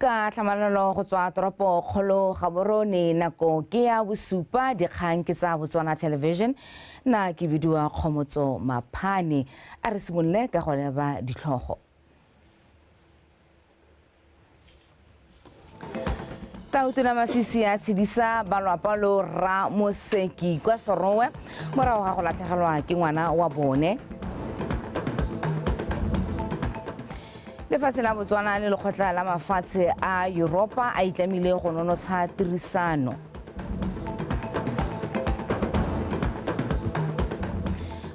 Ka tlhamalalo go tswa toropo kgolo Gaborone, nako ke ya bosupa, dikgang ke tsa Botswana Television. Nna ke bidiwa Kgomotso Maphane. A re simolole ka go leba ditlhogo. Tautona Masisi a tshedisa balwapa lo rra Moseki kwa Serowe morago ga go latlhegelwa ke ngwana wa bone. Lefatshe la Botswana le lekgotla la mafatshe a Yuropa a itlamile go nonotsha tirisano.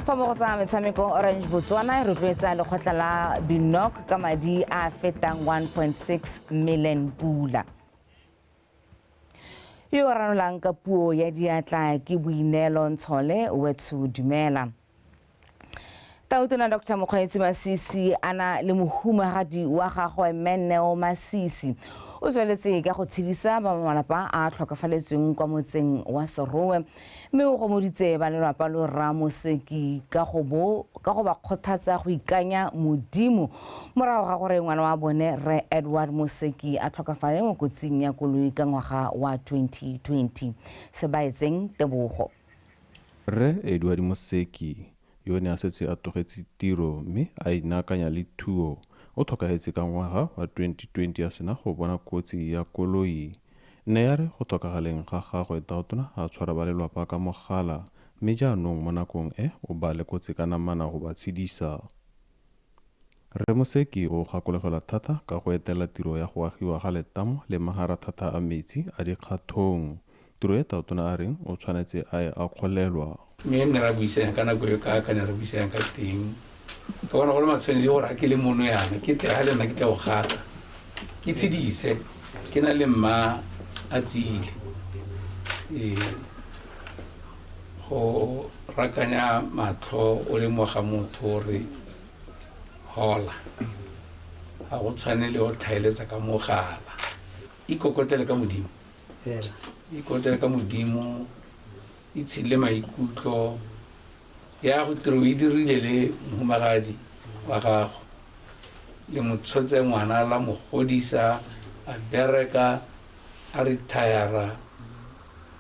Fa mo go tsa metshameko, Orange Botswana e rotloetsa lekgotla la Binok ka madi a fetang 1.6 million pula. Yo o ranolang ka puo ya diatla ke Boineelo Ntshole Wetso Dumela. Tautona Dr. Mokgweetsi Masisi a na le mohumagadi wa gagwe Mme Neo Masisi o tsweletse ka go tshedisa ba malapa a tlhokafaletsweng kwa motseng wa Serowe, mme o gomoditse ba lelapa lo rra Moseki ka go ba kgothatsa go ikanya Modimo morago ga gore ngwana wa bone Rre Edward Moseki a tlhokafale mo kotsing ya koloi ka ngwaga wa 2020. Sebaetseng Tebogo. Rre Edward Moseki, yo ne a setse a tlogetse tiro mme a inaakanya le thuo, o tlhokagetse ka ngwaga wa 2020 a sena go bona kotsi ya koloi. Nne ya re go tlhokagaleng ga gagwe Tautona a tshwara ba lelwapa ka mogala, mme jaanong mo nakong e o ba lekotse ka namana go ba tshedisa. Rre Moseki o gakologelwa thata ka go etela tiro ya go agiwa ga letamo le maharathata a metsi a dikgathong. Tiro e Tautona a reng o tshwanetse a e akgolelwa. Mme nne ra buisanya ka nako e ka ka ne re buisanya ka teng. Ka bona go le matshwanedi gore a ke le mono yana, ke tle ga le nna ke tle go gata. Ke tshedise, ke na le mma a tsile. Go rakanya matlho o le mo ga motho gore hola. Ga go tshwane le go tlhaeletsa ka mogala. Ikokotlele ka Modimo. Ikokotlele ka Modimo, itshidile maikutlo ya go tiro e dirile le mohumagadi wa gago. Le mo tshotse ngwana la mo godisa, a bereka, a retire,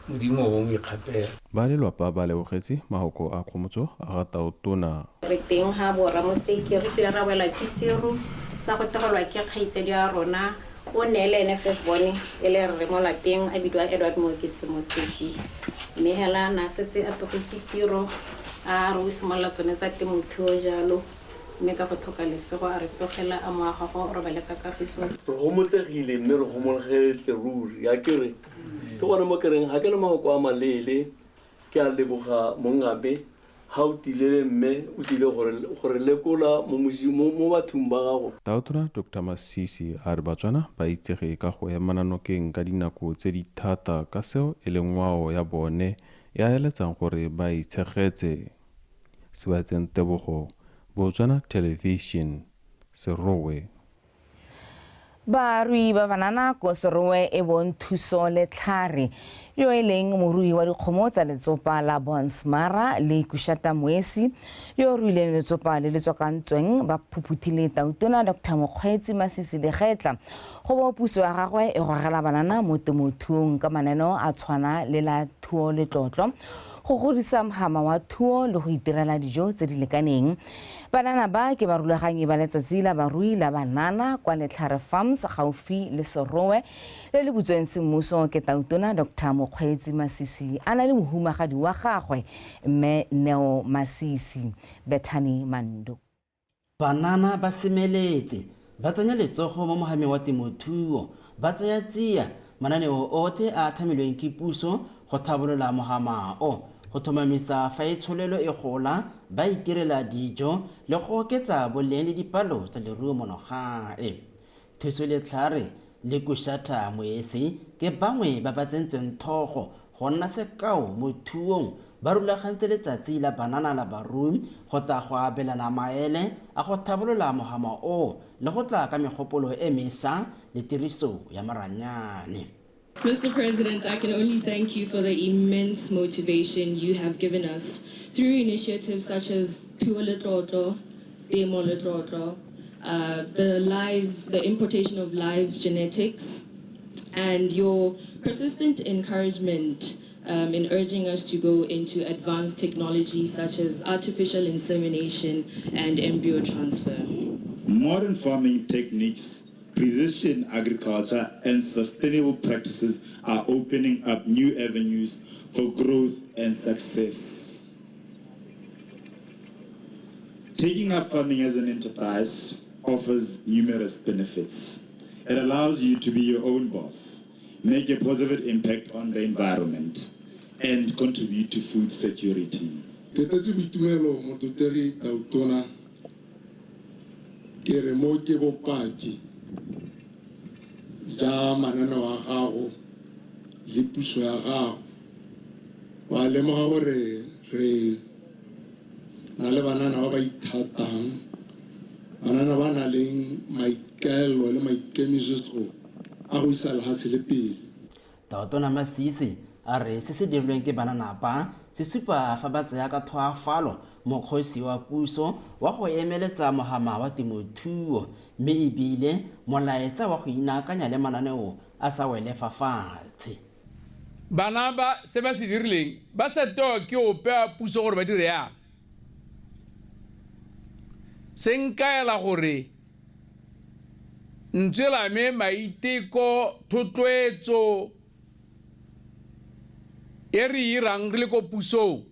Modimo o mo ikgapela. Ba lelwapa ba lebogetse mahoko a kgomotso a ga Tautona. Re teng ga borra Moseki re kile ra wela ke seru sa go tegelwa ke kgaitsedi ya rona, o ne le ene first born e le rre mo lapeng a bidiwa Edward Mooketsi Moseki, mme hela na setse a tlogetse tiro a re o simolola tsone tsa temothuo jalo, mme ka go tlhoka lesego a re tlogela a moa gago o robale ka kagiso. Re gomotsegile mme re gomologetse ruri, ya ke re ke gone mo ke reng ga ke na mahoko a maleele, ke a leboga mongabe ha o tlile mme o tlile gore lekola mo bathong ba gago. Tautona Dr. Masisi a re Batswana ba itsege ka go emana nokeng ka dinako tse di thata ka seo e leng ngwao ya bone e a eletsang gore ba itshegetse. Sebaetseng Tebogo, Botswana Television, Serowe. Barui ba banana ko Serowe e bong Thuso Letlhare, yo e leng morui wa dikgomo tsa letsopa la Bonsmara le Kushata Moesi, yo o ruileng letsopa le le tswakantsweng, ba phuphuthile Tautona Dr. Mokgweetsi Masisi Legetla go bo puso ya gagwe e gogela banana mo temothuong ka mananeo a tshwana le la thuo letlotlo, go godisa mhama wa thuo le go itirela dijo tse di lekaneng. Banana ba ke barulaganyi ba letsatsi la barui la banana kwa Letlhare Farms gaufi le Serowe le le butsweng semmuso ke Tautona Dr. Mokgweetsi Masisi a na le mohumagadi wa gagwe Mme Neo Masisi. Bethany Mando. Banana ba semeletse, ba tsenya letsogo mo mohameng wa temothuo, ba tsaya tsia mananeo otlhe a a tlhamilweng ke puso go tlhabolola mohama o, go tlhomamisa fa itsholelo e gola, ba itirela dijo le go oketsa boleng le dipalo tsa leruo mono gae. Thuso Letlhare le Kushata Moesi ke bangwe ba ba tsentseng thogo go nna sekao mo thuong, ba rulagantse letsatsi la banana la barui go tla go abelana maele a go tlhabolola mohama o le go tla ka megopolo e mešwa le tiriso ya maranyane. Mr. President, I can only thank you for the immense motivation you have given us through initiatives such as Thuo Letlotlo, Temo Letlotlo, the importation of live genetics, and your persistent encouragement in urging us to go into advanced technology such as artificial insemination and embryo transfer. Modern farming techniques, precision agriculture, and sustainable practices are opening up new avenues for growth and success. Taking up farming as an enterprise offers numerous benefits. It allows you to be your own boss, make a positive impact on the environment, and contribute to food security. Ke tletse boitumelo mototegi Tautona, ke re mo ke bopaki ja mananeo a gago le puso ya gago. Wa lemoga gore re na le banana ba ba ithatang, banana ba nang le maikaelelo le maikemisetso a go isa lefatshe le pele. Tautona Masisi a re se se dirilweng ke banana ba se supa fa ba tsaya ka tlhoafalo mokgosi wa puso wa go emeletsa mohama wa temothuo, mme ebile molaetsa wa go inaakanya le mananeo a sa wele fa fatshe. Bana ba se ba se dirileng ba sa tewa ke ope wa puso gore ba dire yang. Se nkaela gore ntswe la me maiteko, thotloetso e re irang re le ko pusong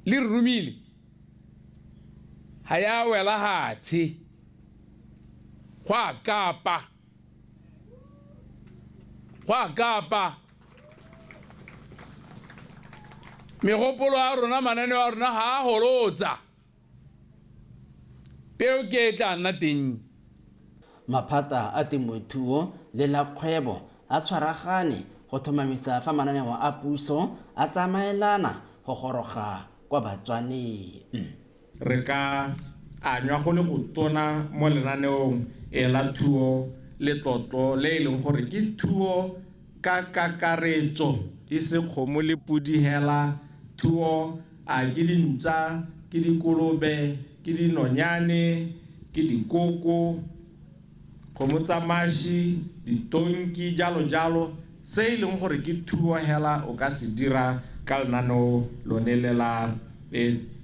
le re romile ga ya wela hatshe, go a kapa, go a kapa. Megopolo a rona, mananeo a rona ga a golotsa, peo ke e tla nna teng. Maphata a temothuo le la kgwebo a tshwaragane go tlhomamisa fa mananeo a puso a tsamaelana go goroga kwa Batswaneng. Re ka anywa go le go tona mo lenaneong e la thuo letlotlo le e leng gore ke thuo ka kakaretso, e se kgomo le podi hela. Thuo a ke dintša, ke dikolobe, ke dinonyane, ke dikoko, kgomo tsa mashi, ditonki, jalo jalo. Se e leng gore ke thuo hela o ka se dira ka lenaneo lone le la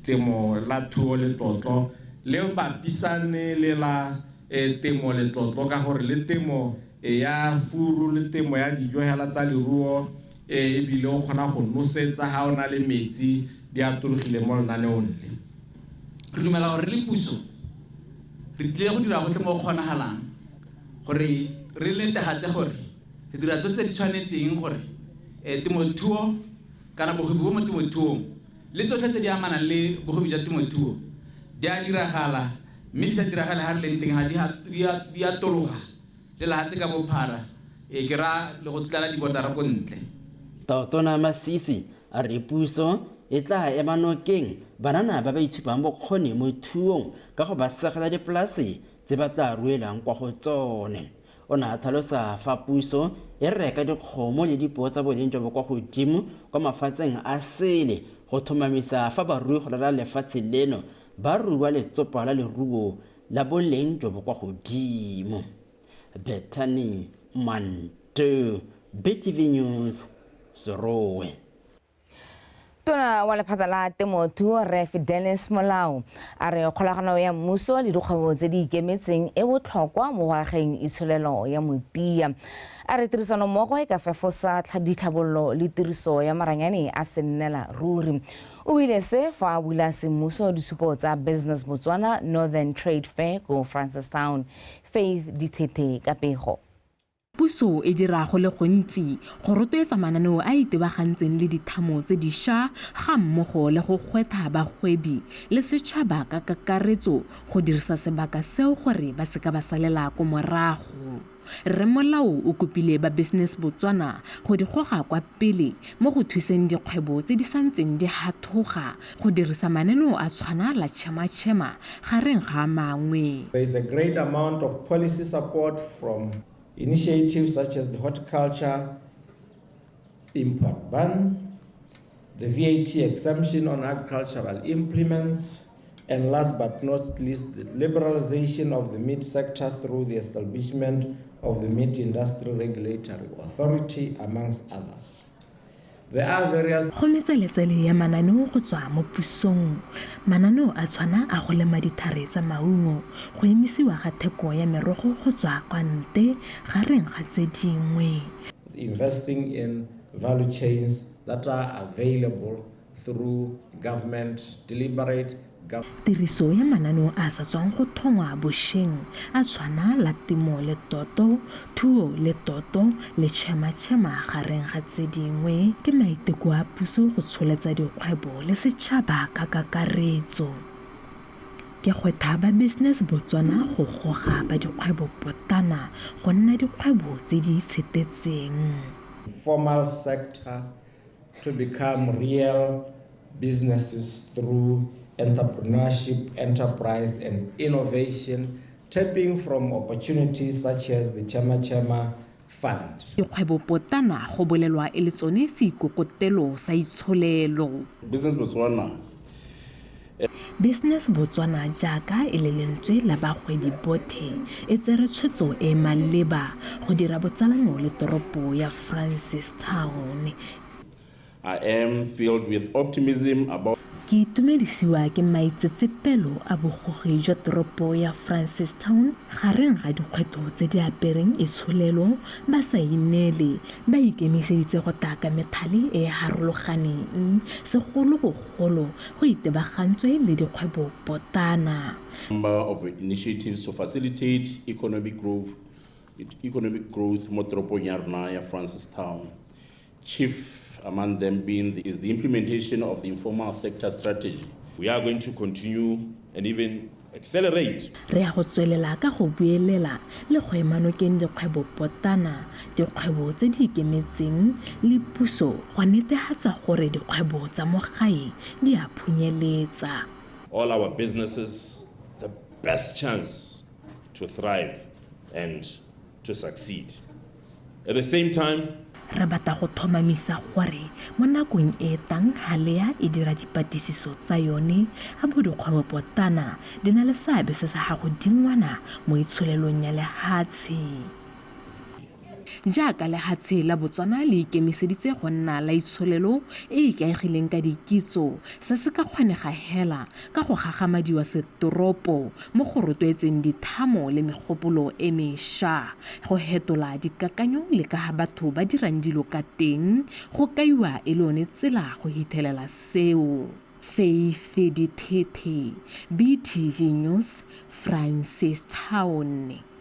temo la thuo letlotlo, le bapisane le la temo letlotlo, ka gore le temo ya furu le temo ya dijo hela tsa leruo, ebile o kgona go nosetsa ha o na le metsi, di atologile mo lenaneong le. Re dumela gore le puso re tlile go dira gotlhe mo go kgonagalang gore re netefatse gore re dira tsotlhe tse di tshwanetseng gore temothuo kana bogwebi bo mo temothuong le tsotlhe tse di amanang le bogwebi jwa temothuo di a diragala, mme di sa diragale ga re leng teng ga di atologa le lehatshe ka bophara, ke ra le go tlala dibotara ko ntle. Tautona Masisi a re puso e tla ema nokeng banana ba ba itshupang bokgoni mo thuong ka go ba segela dipolase tse ba tla ruelang kwa go tsone. O ne a tlhalosa fa puso e reka dikgomo le dipoo tsa boleng jo bo kwa godimo kwa mafatsheng a sele go tlhomamisa fa barui go ralala lefatshe leno ba rua letsopa la leruo la boleng jo bo kwa godimo. Bethany Manto, BTV News, Serowe. Tona wa lephata la temothuo Rre Fidelis Molao a re kgolagano ya mmuso le dikgwebo tse di ikemetseng e botlhokwa mo go ageng itsholelo ya motia. A re tirisanommogo e ka fefosa ditlhabololo le tiriso ya maranyane a sennela ruri. O buile se fa a bula semmuso ditshupo tsa Business Botswana Northern Trade Fair ko Francistown. Faith Dithethe ka pego. Puso e dira go le gontsi go rotloetsa mananeo a itebagantseng le dithamo tse dišwa ga mmogo le go gwetha bagwebi le setšhaba ka kakaretso go dirisa sebaka seo gore ba seka ba salela ko morago. Rre Molao o kopile ba Business Botswana go di goga kwa pele mo go thuseng dikgwebo tse di santseng di hathoga go dirisa mananeo a tshwana la Chema Chema gareng ga a mangwe. There is a great amount of policy support from initiatives such as the horticulture import ban, the VAT exemption on agricultural implements, And last but not least, the liberalization of the meat sector through the establishment of the Meat Industry Regulatory Authority, amongst others. There are various Go metseletsele ya mananeo go tswa mo pusong. Mananeo a tshwana a go lema dithare tsa maungo, go emisiwa ga theko ya merogo go tswa kwa nte gareng ga tse dingwe. Investing in value chains that are available through government deliberate Tiriso ya mananeo a sa tswang go thongwa bošweng a tshwana la Temo le Toto, Thuo le Toto le Chema Chema gareng ga tse dingwe ke maiteko a puso go tsholetsa dikgwebo le setšhaba ka kakaretso. Ke gwetha ba Business Botswana go goga ba dikgwebopotlana go nna dikgwebo tse di itshetetseng. Formal sector to become real businesses through entrepreneurship, enterprise, and innovation, tapping from opportunities such as the Chema Chema Fund. Dikgwebopotlana go bolelwa e le tsone seikokotelo sa itsholelo. Business Botswana. Business Botswana jaaka e le lentswe la bagwebi botlhe e tsere tshwetso e maleba go dira botsalano le toropo ya Francistown. I am filled with optimism about Ke itumedisiwa ke maitsetsepelo a bogogi jwa toropo ya Francistown gareng ga dikgwetlho tse di apereng itsholelo ba sa ineele ba ikemiseditse go taka methale e e harologaneng segolobogolo go itebagantswe le dikgwebopotlana. Number of initiatives to facilitate economic growth mo toropong ya rona ya Francistown. Chief among them being is the implementation of the informal sector strategy. We are going to continue and even accelerate. Re ya go tswelela ka go buelela le go ema nokeng dikgwebopotlana, dikgwebo tse di ikemetseng le puso go netefatsa gore dikgwebo tsa mo gae di a phunyeletsa. All our businesses the best chance to thrive and to succeed. At the same time, re batla go tlhomamisa gore mo nakong e tang Halea e dira dipatlisiso tsa yone a bo dikgwebopotlana di na le seabe se se gagodingwana mo itsholelong ya lehatshe. Jaaka lehatshe la Botswana le ikemiseditse go nna la itsholelo e ikaegileng ka dikitso, se se ka kgonega hela ka go gagamadiwa setoropo mo go rotloetseng dithamo le megopolo e mešwa, go hetola dikakanyo le ka ga batho ba dirang dilo ka teng go kaiwa e le yone tsela go hithelela seo. Faith Dithethe, BTV News, Francistown.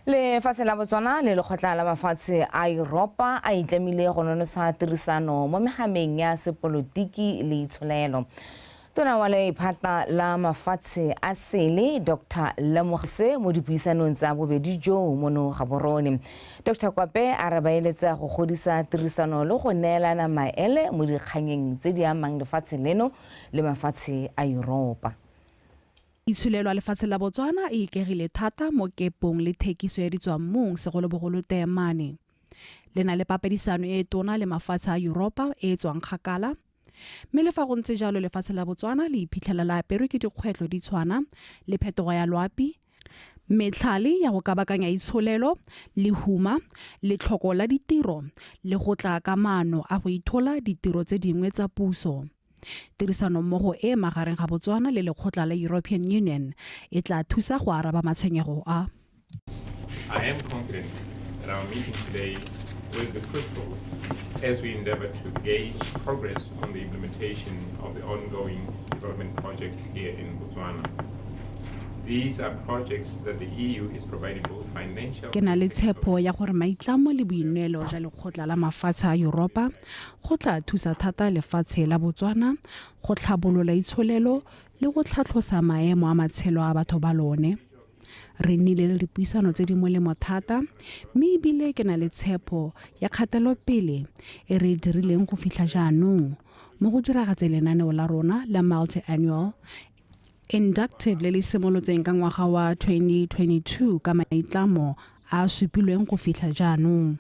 Lefatshe la Botswana le lekgotla la mafatshe a Europa a itlamile go nonosa tirisano mo mehameng ya sepolotiki le itsholelo. Tona wa lephata la mafatshe a sele Dr. Lemogse mo dipuisanong tsa bobedi jo mono Gaborone. Dr. Kwape a re ba eletsa go godisa tirisano le go neelana maele mo dikganyeng tse di amang lefatshe leno le mafatshe a Europa. Itsholelo ya lefatshe la Botswana e ikegile thata mo kepong le thekiso ya ditswammung segolobogolo teemane. Le na le papedisano e tona le mafatshe a Europa e tswang kgakala. Mme le fa go ntse jalo lefatshe la Botswana le iphitlhela le aperwe ke dikgwetlho di tshwana le phetogo ya loapi, metlhale ya go kabakanya itsholelo, lehuma, letlhoko la ditiro le go tla ka maano a go ithola ditiro tse dingwe tsa puso. Tirisanommogo e magareng ga Botswana le lekgotla la European Union e tla thusa go araba matshwenyego a. I am confident that our meeting today will be fruitful as we endeavor to gauge progress on the implementation of the ongoing development projects here in Botswana. These are projects that the EU is providing both financial. Ke na le tshepo ya gore maitlamo le boineelo jwa lekgotla la mafatshe a Europa go tla thusa thata lefatshe la Botswana go tlhabolola itsholelo le go tlhatlhosa maemo a matshelo a batho ba lone. Re nnile le dipuisano tse di molemo thata mme ebile ke na le tshepo ya kgatelopele e re e dirileng go fitlha jaanong mo go diragatse lenaneo la rona la multi-annual inductive le le simolotseng ka ngwaga wa 2022 ka maitlamo a supilweng go fitlha jaanong.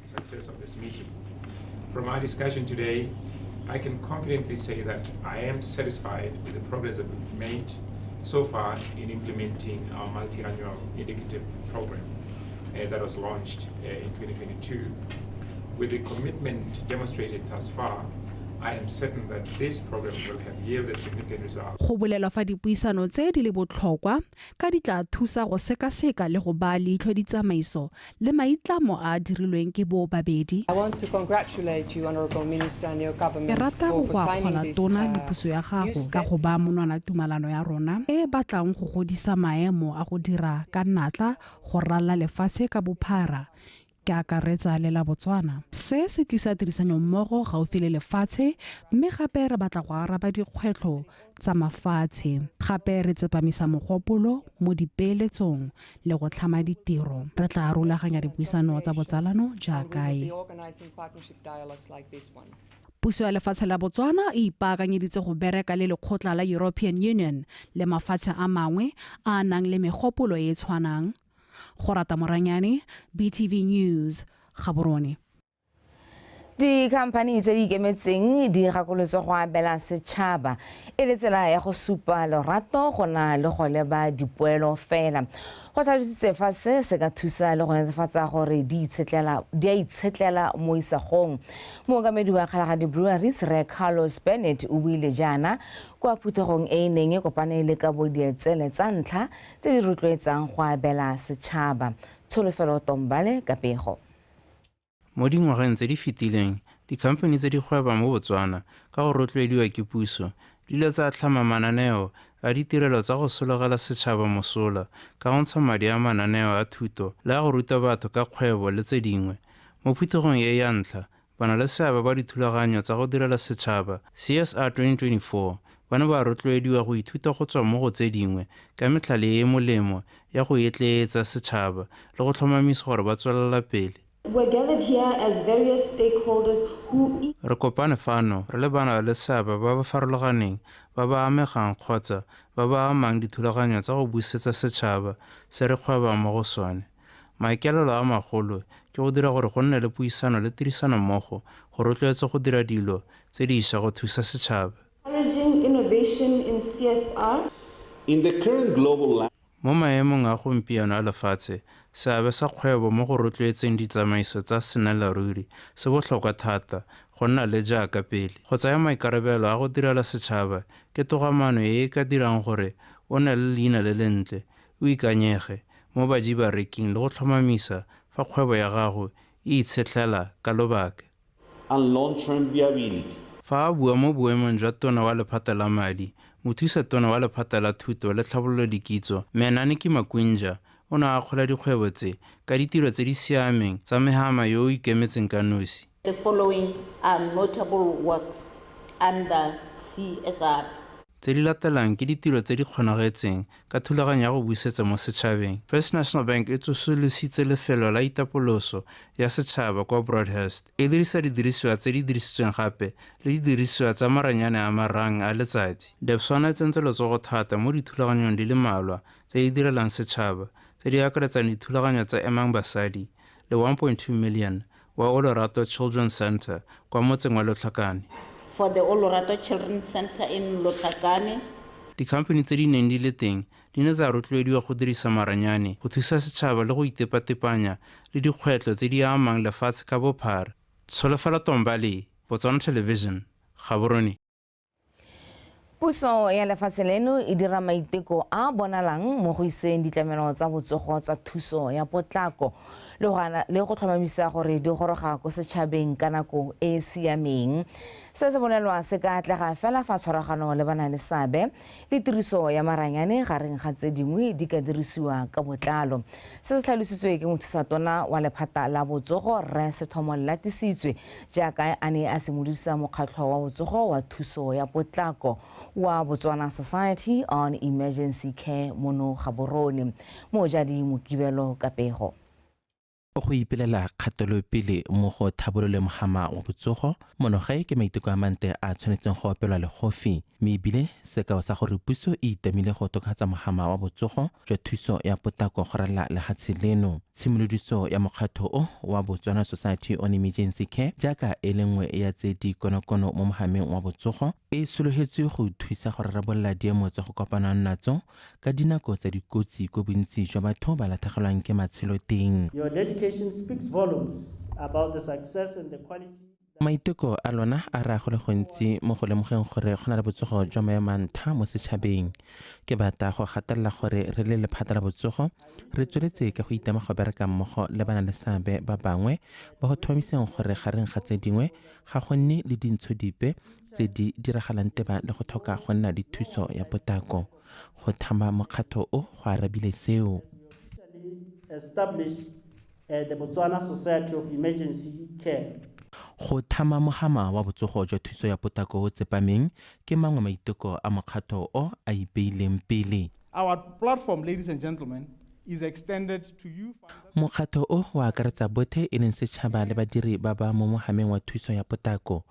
Success of this meeting. From our discussion today, I can confidently say that I am satisfied with the progress that we've made so far in implementing our multi-annual indicative program that was launched in 2022. With the commitment demonstrated thus far, I am certain that this program will have yielded significant results. Go bolelwa fa dipuisano tse di le botlhokwa ka di tla thusa go sekaseka le go baya leitlho ditsamaiso le maitlamo a a dirilweng ke bo babedi. I want to congratulate you, Honorable Minister, and your Ke government rata for, go for go signing akgola this tona le puso ya new gago ka step. go baya monwana tumalano ya rona e e batlang go godisa maemo a go dira ka natla go ralala lefatshe ka bophara, ke akaretsa le la Botswana. Se se tlisa tirisanommogo gaufi le lefatshe mme gape re batla go araba dikgwetlho tsa mafatshe. Gape re tsepamisa mogopolo mo dipeeletsong le go tlhama ditiro. Re tla rulaganya dipuisano tsa botsalano jaaka We will e. be organizing partnership dialogues like this one. Puso ya lefatshe la Botswana e ipaakanyeditse go bereka le lekgotla la European Union le mafatshe a mangwe a a nang le megopolo e e tshwanang. Gorata Moranyane, BTV News, Gaborone. Dikhamphani tse di ikemetseng di gakolotswe go abela setšhaba e le tsela ya go supa lorato go na le go leba dipoelo fela. Go tlhalositse fa se se ka thusa le go netefatsa gore di a itshetlela mo isagong. Mookamedi wa Kgalagadi Breweries Rre Carlos Bennett o buile jaana kwa phuthegong e e neng e kopane le kabo dietsele tsa ntlha tse di rotloetsang go abela setšhaba. Tsholofelo Tombale ka pego. Mo dingwageng tse di fetileng, dikhamphani tse di gwebang mo Botswana ka go rotloediwa ke puso di ile tsa tlhama mananeo a ditirelo tsa go sologela setšhaba mosola ka go ntsha madi a mananeo a thuto le a go ruta batho ka kgwebo le tse dingwe. Mo phuthegong e ya ntlha, bana le seabe ba dithulaganyo tsa go direla setšhaba CSR 2024 ba ne ba rotloediwa go ithuta go tswa mo go tse dingwe ka metlhale e e molemo ya go etleetsa setšhaba le go tlhomamisa gore ba tswelela pele. We're gathered here as various stakeholders who Re kopane fano re le bana le seabe ba ba farologaneng ba ba amegang kgotsa ba ba amang dithulaganyo tsa go busetsa setšhaba se re gwebang mo go sone. Maikaelelo a magolo ke go dira gore go nne le puisano le tirisanommogo go rotloetsa go dira dilo tse dišwa go thusa setšhaba. encouraging innovation in CSR. In the current global Mo maemong a gompieno a lefatshe, seabe sa kgwebo mo go rotloetseng ditsamaiso tsa senelaruri se botlhokwa thata go nna le jaaka pele. Go tsaya maikarabelo a go direla setšhaba ke togamaano e e ka dirang gore o nne le leina le lentle, o ikanyege mo bajibareking le go tlhomamisa fa kgwebo ya gago e itshetlela ka lobaka. and long-term viability. Fa a bua mo boemong jwa tona wa lephata la madi, mothusa tona wa lephata la thuto le tlhabololo dikitso Menaniki Makwinja o ne a akgola dikgwebo tse ka ditiro tse di siameng tsa mehama yo o ikemetseng ka nosi. The following are notable works under CSR. Tse di latelang ke ditiro tse di kgonagetseng ka thulaganyo ya go busetsa mo setšhabeng. First National Bank e tsosolositse lefelo la itapoloso ya setšhaba kwa Broadhurst, e dirisa didirisiwa tse di dirisitsweng gape le didirisiwa tsa maranyane a marang a letsatsi. Debswana e tsentse letsogo thata mo dithulaganyong di le mmalwa tse di direlang setšhaba tse di akaretsang dithulaganyo tsa Emang Basadi le 1.2 million wa Olorato Children's Centre kwa motseng wa Lotlhakane. For the Olorato Children's Center in Lotlhakane. Dikhamphani tse di neng di le teng di ne tsa rotloediwa go dirisa maranyane go thusa setšhaba le go itepatepanya le dikgwetlho tse di amang lefatshe ka bophara. Tsholofelo Tombale, Botswana Television, Gaborone. Puso ya lefatshe leno e dira maiteko a bonalang mo go iseng ditlamelo tsa botsogo tsa thuso ya potlako le go tlhomamisa gore di goroga ko setšhabeng ka nako e e siameng. Se se bolelwa se ka atlega fela fa tshwaragano le bana le seabe le tiriso ya maranyane gareng ga tse dingwe di ka dirisiwa ka botlalo. Se se tlhalositswe ke mothusatona wa lephata la botsogo Rre Sethomo Latisitswe jaaka a ne a simolodisa mokgatlho wa botsogo wa thuso ya potlako wa Botswana Society on Emergency Care mono Gaborone. Mojadi Mokibelo ka pego. Go ipelela kgatelopele mo go thabolole mogama wa botsogo monogae ke maiteko a mantle a tshwanetseng go opelwa legofi, mme ebile sekao sa gore puso e itamile go tokafatsa mogama wa botsogo jwa thuso ya potlako go ralala lehatshe leno. Tshimolodiso ya mokgatho o wa Botswana Society on Emergency Care jaaka e le nngwe ya tse di konokono mo mogameng wa botsogo e sologetswe go thusa go rarabolola diemo tsa go kopanang natso ka dinako tsa dikotsi ko bontsi jwa batho ba latlhegelwang ke matshelo teng. Your dedication speaks volumes about the success and the quality. Maiteko a lona a raya go le gontsi mo go lemogeng gore go na le botsogo jwa maemo a ntlha mo setšhabeng. Ke batla go gatelela gore re le lephata la botsogo re tsweletse ka go itama go bereka mmogo le ba na le seabe ba bangwe ba go tlhomamiseng gore gareng ga tse dingwe ga go nne le dintsho dipe tse di diragalang teba le go tlhoka go nna le thuso ya potlako. Go tlhama mokgatho o go arabile seo. Establish the Botswana Society of Emergency Care. Go tlhama mogama wa botsogo jwa thuso ya potlako o tsepameng ke mangwe maiteko a mokgatho o a ipeileng pele. Our platform, ladies and gentlemen, is extended to you. Mokgatho o o akaretsa bothe e leng setšhaba le badiri ba ba mo mogameng wa thuso ya potlako.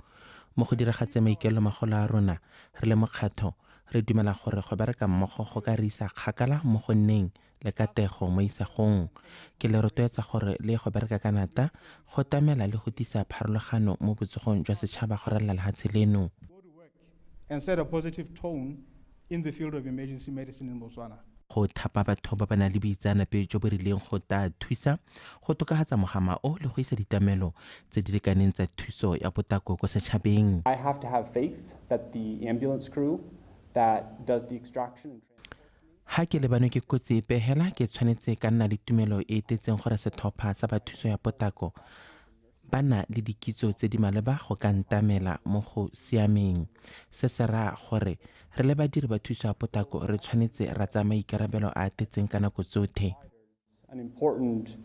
Mo go diragatse maikaelelo magolo a rona re le mokgatho re dumela gore go bereka mmogo go ka re isa kgakala mo go nneng le katlego mo isagong. Ke le rotloetsa gore le go bereka ka nata go tamela le go tisa pharologano mo botsogong jwa setšhaba go ralala lehatshe leno. And set a positive tone in the field of emergency medicine in Botswana. Go thapa batho ba ba nang le boitseanape jo bo rileng go tla thusa go tokafatsa mogama o le go isa ditamelo tse di lekaneng tsa thuso ya potlako ko setšhabeng. I have to have faith that the ambulance crew that does the extraction. Ha ke lebanwe ke kotsi epe hela ke tshwanetse ka nna le tumelo e tetseng gore setlhopha sa ba thuso ya potlako ba na le dikitso tse di maleba go ka ntamela mo go siameng. Se se raya gore re le badiri ba thuso ya potlako re tshwanetse ra tsaya maikarabelo a tetseng ka nako tsotlhe. An important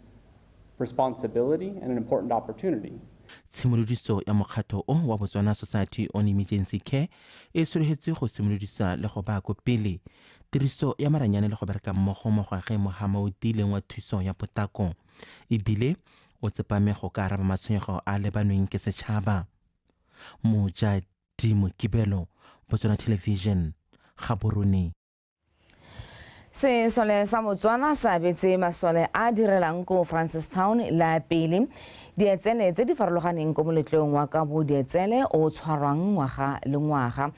responsibility and an important opportunity. Tshimolodiso ya mokgatho o wa Botswana Society on Emergency Care e sologetswe go simolodisa le go baya ko pele tiriso ya maranyane le go bereka mmogo mo go ageng mogama o tiileng wa thuso ya potlako, ebile o tsepame go ka araba matshwenyego a lebanweng ke setšhaba. Mojadi Mokibelo, Botswana Television, Gaborone. Sesole sa Botswana sa abetse masole a direlang ko Francistown la pele dietsele tse di farologaneng ko moletlong wa kabo dietsele o tshwarwang ngwaga le ngwaga.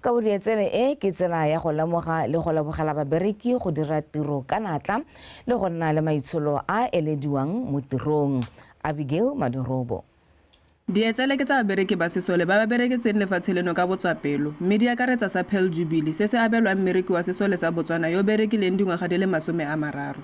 Kabo dietsele e ke tsela ya go lemoga le go lebogela babereki go dira tiro ka natla le go nna le maitsholo a elediwang mo tirong. Abigail Madorobo. Dietsele ke tsa babereki ba sesole ba ba bereketseng lefatshe leno ka botswapelo, mme di akaretsa sa Pearl Jubilee se se abelwang mmereki wa sesole sa Botswana yo berekileng dingwaga di le 30.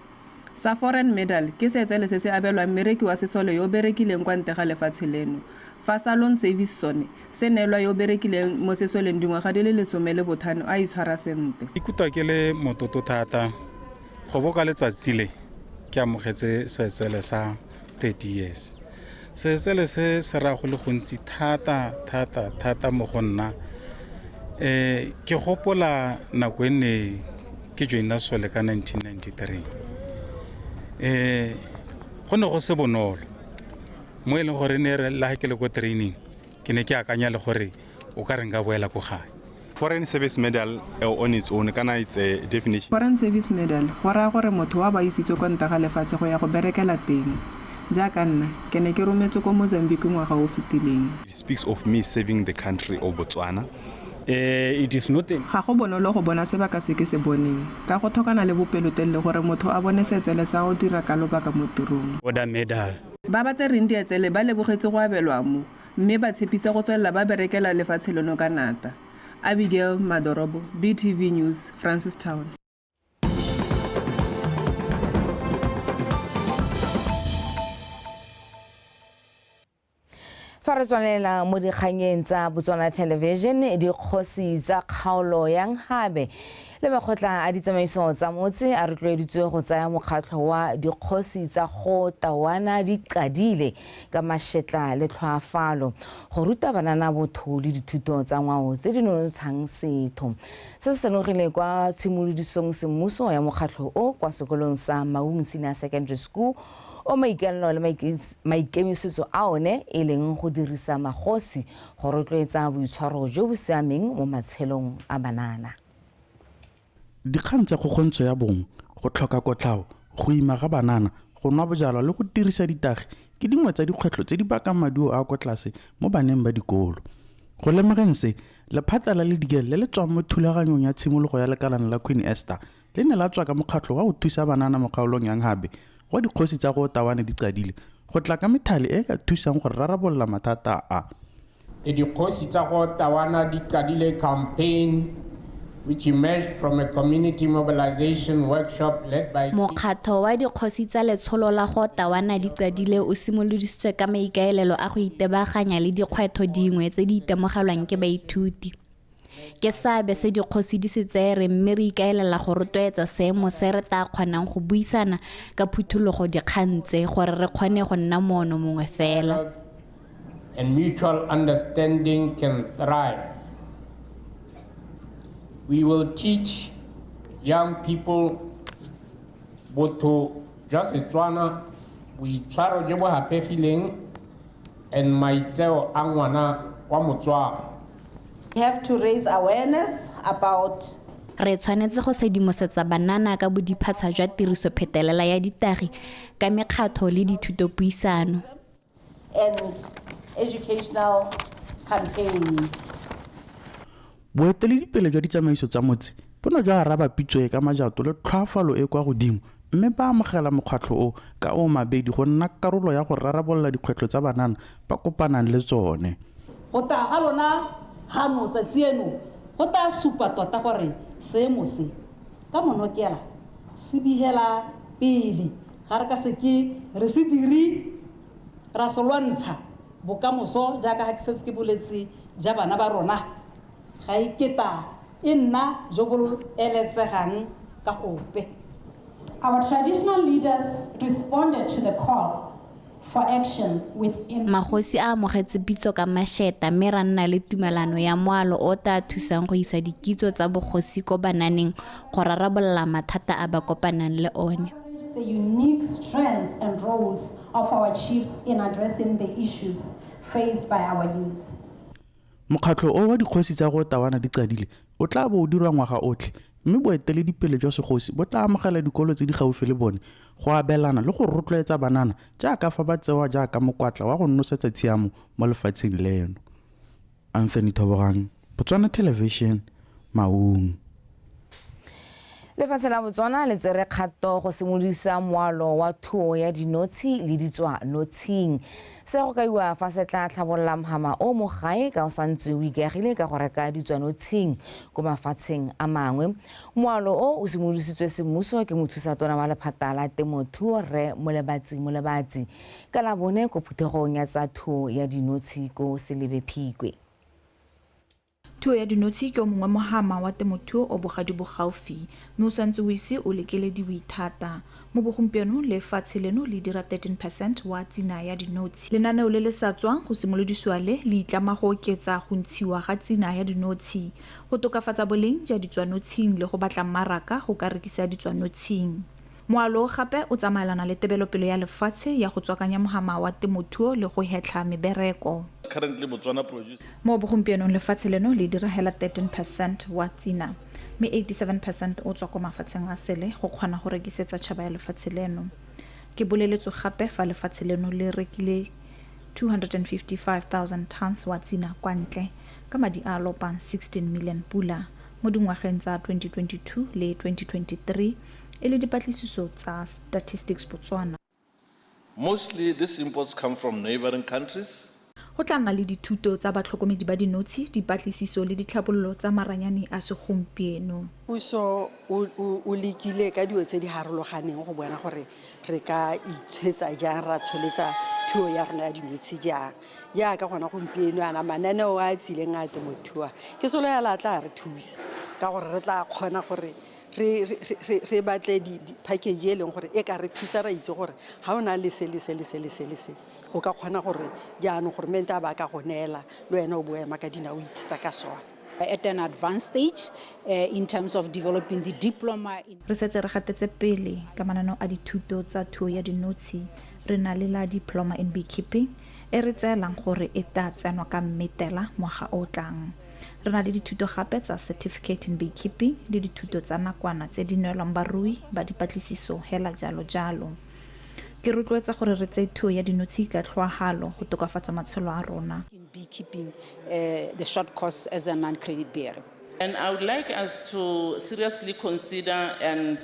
Sa Foreign Medal ke seetsele se se abelwang mmereki wa sesole yo berekileng kwa ntle ga lefatshe leno, fa sa Long Service sone se neelwa yo berekileng mo sesoleng dingwaga di le 15 a itshwara sentle. Ikutlwa ke le mototo thata go bo ka letsatsi le ke amogetse seetsele sa 30 years. Seetsele se se raya go le gontsi thata thata thata mo go nna. Ke gopola nako e ne ke joina sole ka 1993. Go ne go se bonolo mo e leng gore ne re la ke le ko training ke ne ke akanya le gore o ka re nka boela ko gae. Foreign Service Medal on its own kana it's a definition. Foreign Service Medal go raya gore motho wa ba isitswe kwa ntle ga lefatshe go ya go berekela teng. Jaaka nna ke ne ke rometswe ko Mozambique ngwaga o fetileng. It speaks of me serving the country of Botswana. It is not ga go bonolo go bona sebaka se ke se boneng ka go tlhokana le bopelotelele gore motho a bone seetsele sa go dira ka lobaka mo tirong. Order medal. Ba ba tsereng dietsele ba lebogetse go abelwa mo mme ba tshepisa go tswelela ba berekela lefatshe leno ka nata. Abigail Madorobo, BTV News, Francistown. Fa re tswalela mo dikganyeng tsa Botswana Television, dikgosi tsa kgaolo ya Nhabe le makgotla a ditsamaiso tsa motse a rotloeditswe go tsaya mokgatlho wa dikgosi tsa go tawana di qadile ka mashetla le tlhoafalo go ruta banana botho le dithuto tsa ngwao tse di nonotshang setho. Se se senogile kwa tshimolodisong semmuso ya mokgatlho o kwa sekolong sa Maung Senior Secondary School o maikaelelo le maikemisetso a one e leng go dirisa magosi go rotloetsa boitshwaro jo bo siameng mo matshelong a banana. Dikgang tsa kgokgontsho ya bong, go tlhoka kotlhao, go ima ga banana, go nwa bojalwa le go dirisa ditagi ke dingwe tsa dikgwetlho tse di bakang maduo a kwa tlase mo baneng ba dikolo. Go lemogeng se, lephata la Ledikele le le tswang mo thulaganyong ya tshimologo ya lekalana la Queen Esther le ne la tswa ka mokgatlho wa go thusa banana mo kgaolong ya Nhabe wa dikgosi tsa go Tawane di qadile go tla ka methale e ka thusang go rarabolola mathata a. The dikgosi tsa go Tawana di qadile campaign which emerged from a community mobilization workshop led by Mokgatho wa dikgosi tsa letsholo la go Tawana di qadile o simolodisitswe ka maikaelelo a go itebaganya le dikgwetlho dingwe tse di itemogelwang ke baithuti. Ke seabe se dikgosi di se tsere mme re ikaelela go rotloetsa seemo se re tla kgonang go buisana ka phuthologo dikgang tse gore re kgone go nna moono mongwe fela. And mutual understanding can thrive. We will teach young people botho jwa Setswana, boitshwaro jo bo haphegileng and maitseo a ngwana wa Motswana. We have to raise awareness about Re tshwanetse go sedimosetsa banana ka bodiphatsa jwa tiriso phetelela ya ditagi ka mekgatho le dithutopuisano. And educational campaigns. Boeteledipele jwa ditsamaiso tsa motse bo ne jwa araba pitso e ka majato le tlhoafalo e kwa godimo mme ba amogela mokgatlho o ka o mabedi go nna karolo ya go rarabolola dikgwetlho tsa banana ba kopanang le tsone. Go tla ga lona gano tsatsi eno go tla supa tota gore seemo se ka monokela se bihela pele ga re ka se ke re se dire ra se lwantsha bokamoso jaaka ga ke setse ke boletse ja bana ba rona ga e keta e nna jo bo eletsegang ka gope. Our traditional leaders responded to the call for action within Magosi a amogetse pitso ka masheta mme ra nna le tumelano ya moalo o tla thusang go isa dikitso tsa bogosi ko bananeng go rarabolola mathata a ba kopanang le one. The unique strengths and roles of our chiefs in addressing the issues faced by our youth. Mokgatlho o wa dikgosi tsa go Tawana di qadile o tla bo o dirwa ngwaga otlhe mme boeteledipele jwa segosi bo tla amogela dikolo tse di gaufi le bone go abelana le go rotloetsa banana jaaka fa ba tsewa jaaka mokwatla wa go nosetsa tshiamo mo lefatsheng leno. Anthony Thobogang, Botswana Television, Maung. Lefatshe la Botswana le tsere kgato go simolodisa moalo wa thuo ya dinotshi le ditswa notshing. Se go kaiwa fa se tla tlhabolola mohama o mo gae ka o santse o ikaegile ka go reka ditswa notshing ko mafatsheng a mangwe. Moalo o o simolodisitswe semmuso ke mothusatona wa lephata la temothuo Rre Molebatsi Molebatsi ka la bone ko phuthegong ya tsa thuo ya dinotshi ko Selebi Phikwe. Thuo ya dinotshi ke o mongwe mohama wa temothuo o bogadi bo gaufi mme o santse o ise o lekelediwe thata. Mo bogompieno lefatshe leno le dira 13% wa tsina ya dinotshi. Lenaneo le le sa tswang go simolodisiwa le le itlama go oketsa go ntshiwa ga tsina ya dinotshi, go tokafatsa boleng jwa ditswanotshing le go batla mmaraka go ka rekisa ditswanotshing. Moalo gape o tsamaelana le tebelopele ya lefatshe ya go tswakanya mohama wa temothuo le go hetlha mebereko. Currently Botswana produces Mo bogompienong lefatshe leno le dira hela 13% wa tsina mme 87% o tswa ko mafatsheng a sele go kgona go rekisetsa tšhaba ya lefatshe leno. Ke boleletswe gape fa lefatshe leno le rekile 255,000 tons wa tsina kwa ntle ka madi a lopang 16 million pula mo dingwageng tsa 2022 le 2023 e le dipatlisiso tsa Statistics Botswana. Mostly these imports come from neighboring countries. Go tla nna le dithuto tsa batlhokomedi ba dinotshi, dipatlisiso le ditlhabololo tsa maranyane a segompieno. Puso o lekile ka dilo tse di harologaneng go bona gore re ka itshwetsa jang ra tsholetsa thuo ya rona ya dinotshi jang. Jaaka gona gompieno ana mananeo a tsileng a temothuo ke solofela a tla re thusa ka gore re tla kgona gore re batle di-package e leng gore e ka re thusa ra itse gore ga o na le se le se le se le se le se o ka kgona gore jaanong gore mente a ba ka go neela le wena o bo ema ka dinao o itsetsa ka sone. At an advanced stage in terms of developing the diploma. Re setse re gatetse pele ka mananeo a dithuto tsa thuo ya dinotshi Re na le la Diploma in Beekeeping e re tseelang gore e tla tsenwa ka mmetela ngwaga o o tlang. Re na le dithuto gape tsa Certificate in Beekeeping le dithuto tsa nakwana tse di neelwang barui ba dipatlisiso hela jalo jalo. Ke rotloetsa gore re tseye thuo ya dinotshi ka tlhoahalo go tokafatsa matshelo a rona. In beekeeping, the short course as a non-credit bearer. And I would like us to seriously consider and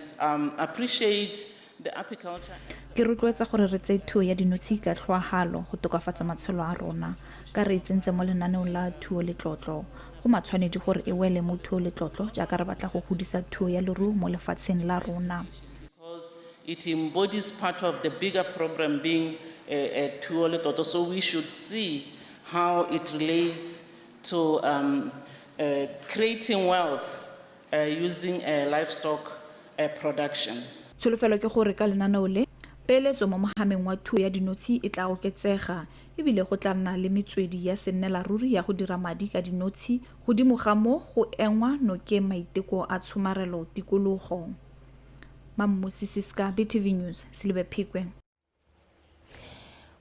appreciate the apiculture. Ke rotloetsa gore re tseye thuo ya dinotshi ka tlhoahalo go tokafatsa matshelo a rona. Ka re e tsentse mo lenaneong la thuo letlotlo. Go matshwanedi gore e wele mo thuo letlotlo jaaka re batla go godisa thuo ya leruo mo lefatsheng la rona. Because it embodies part of the bigger program being a thuo letlotlo, so we should see how it relates to creating wealth using livestock production. Tsholofelo ke gore ka lenaneo le, peeletso mo mohameng wa thuo ya dinotshi e tla oketsega, ebile go tla nna le metswedi ya sennela ruri ya go dira madi ka dinotshi godimo ga mo go engwa nokeng maiteko a tshomarelo tikologo. Mammosi Siska, BTV News, Selibe Phikwe.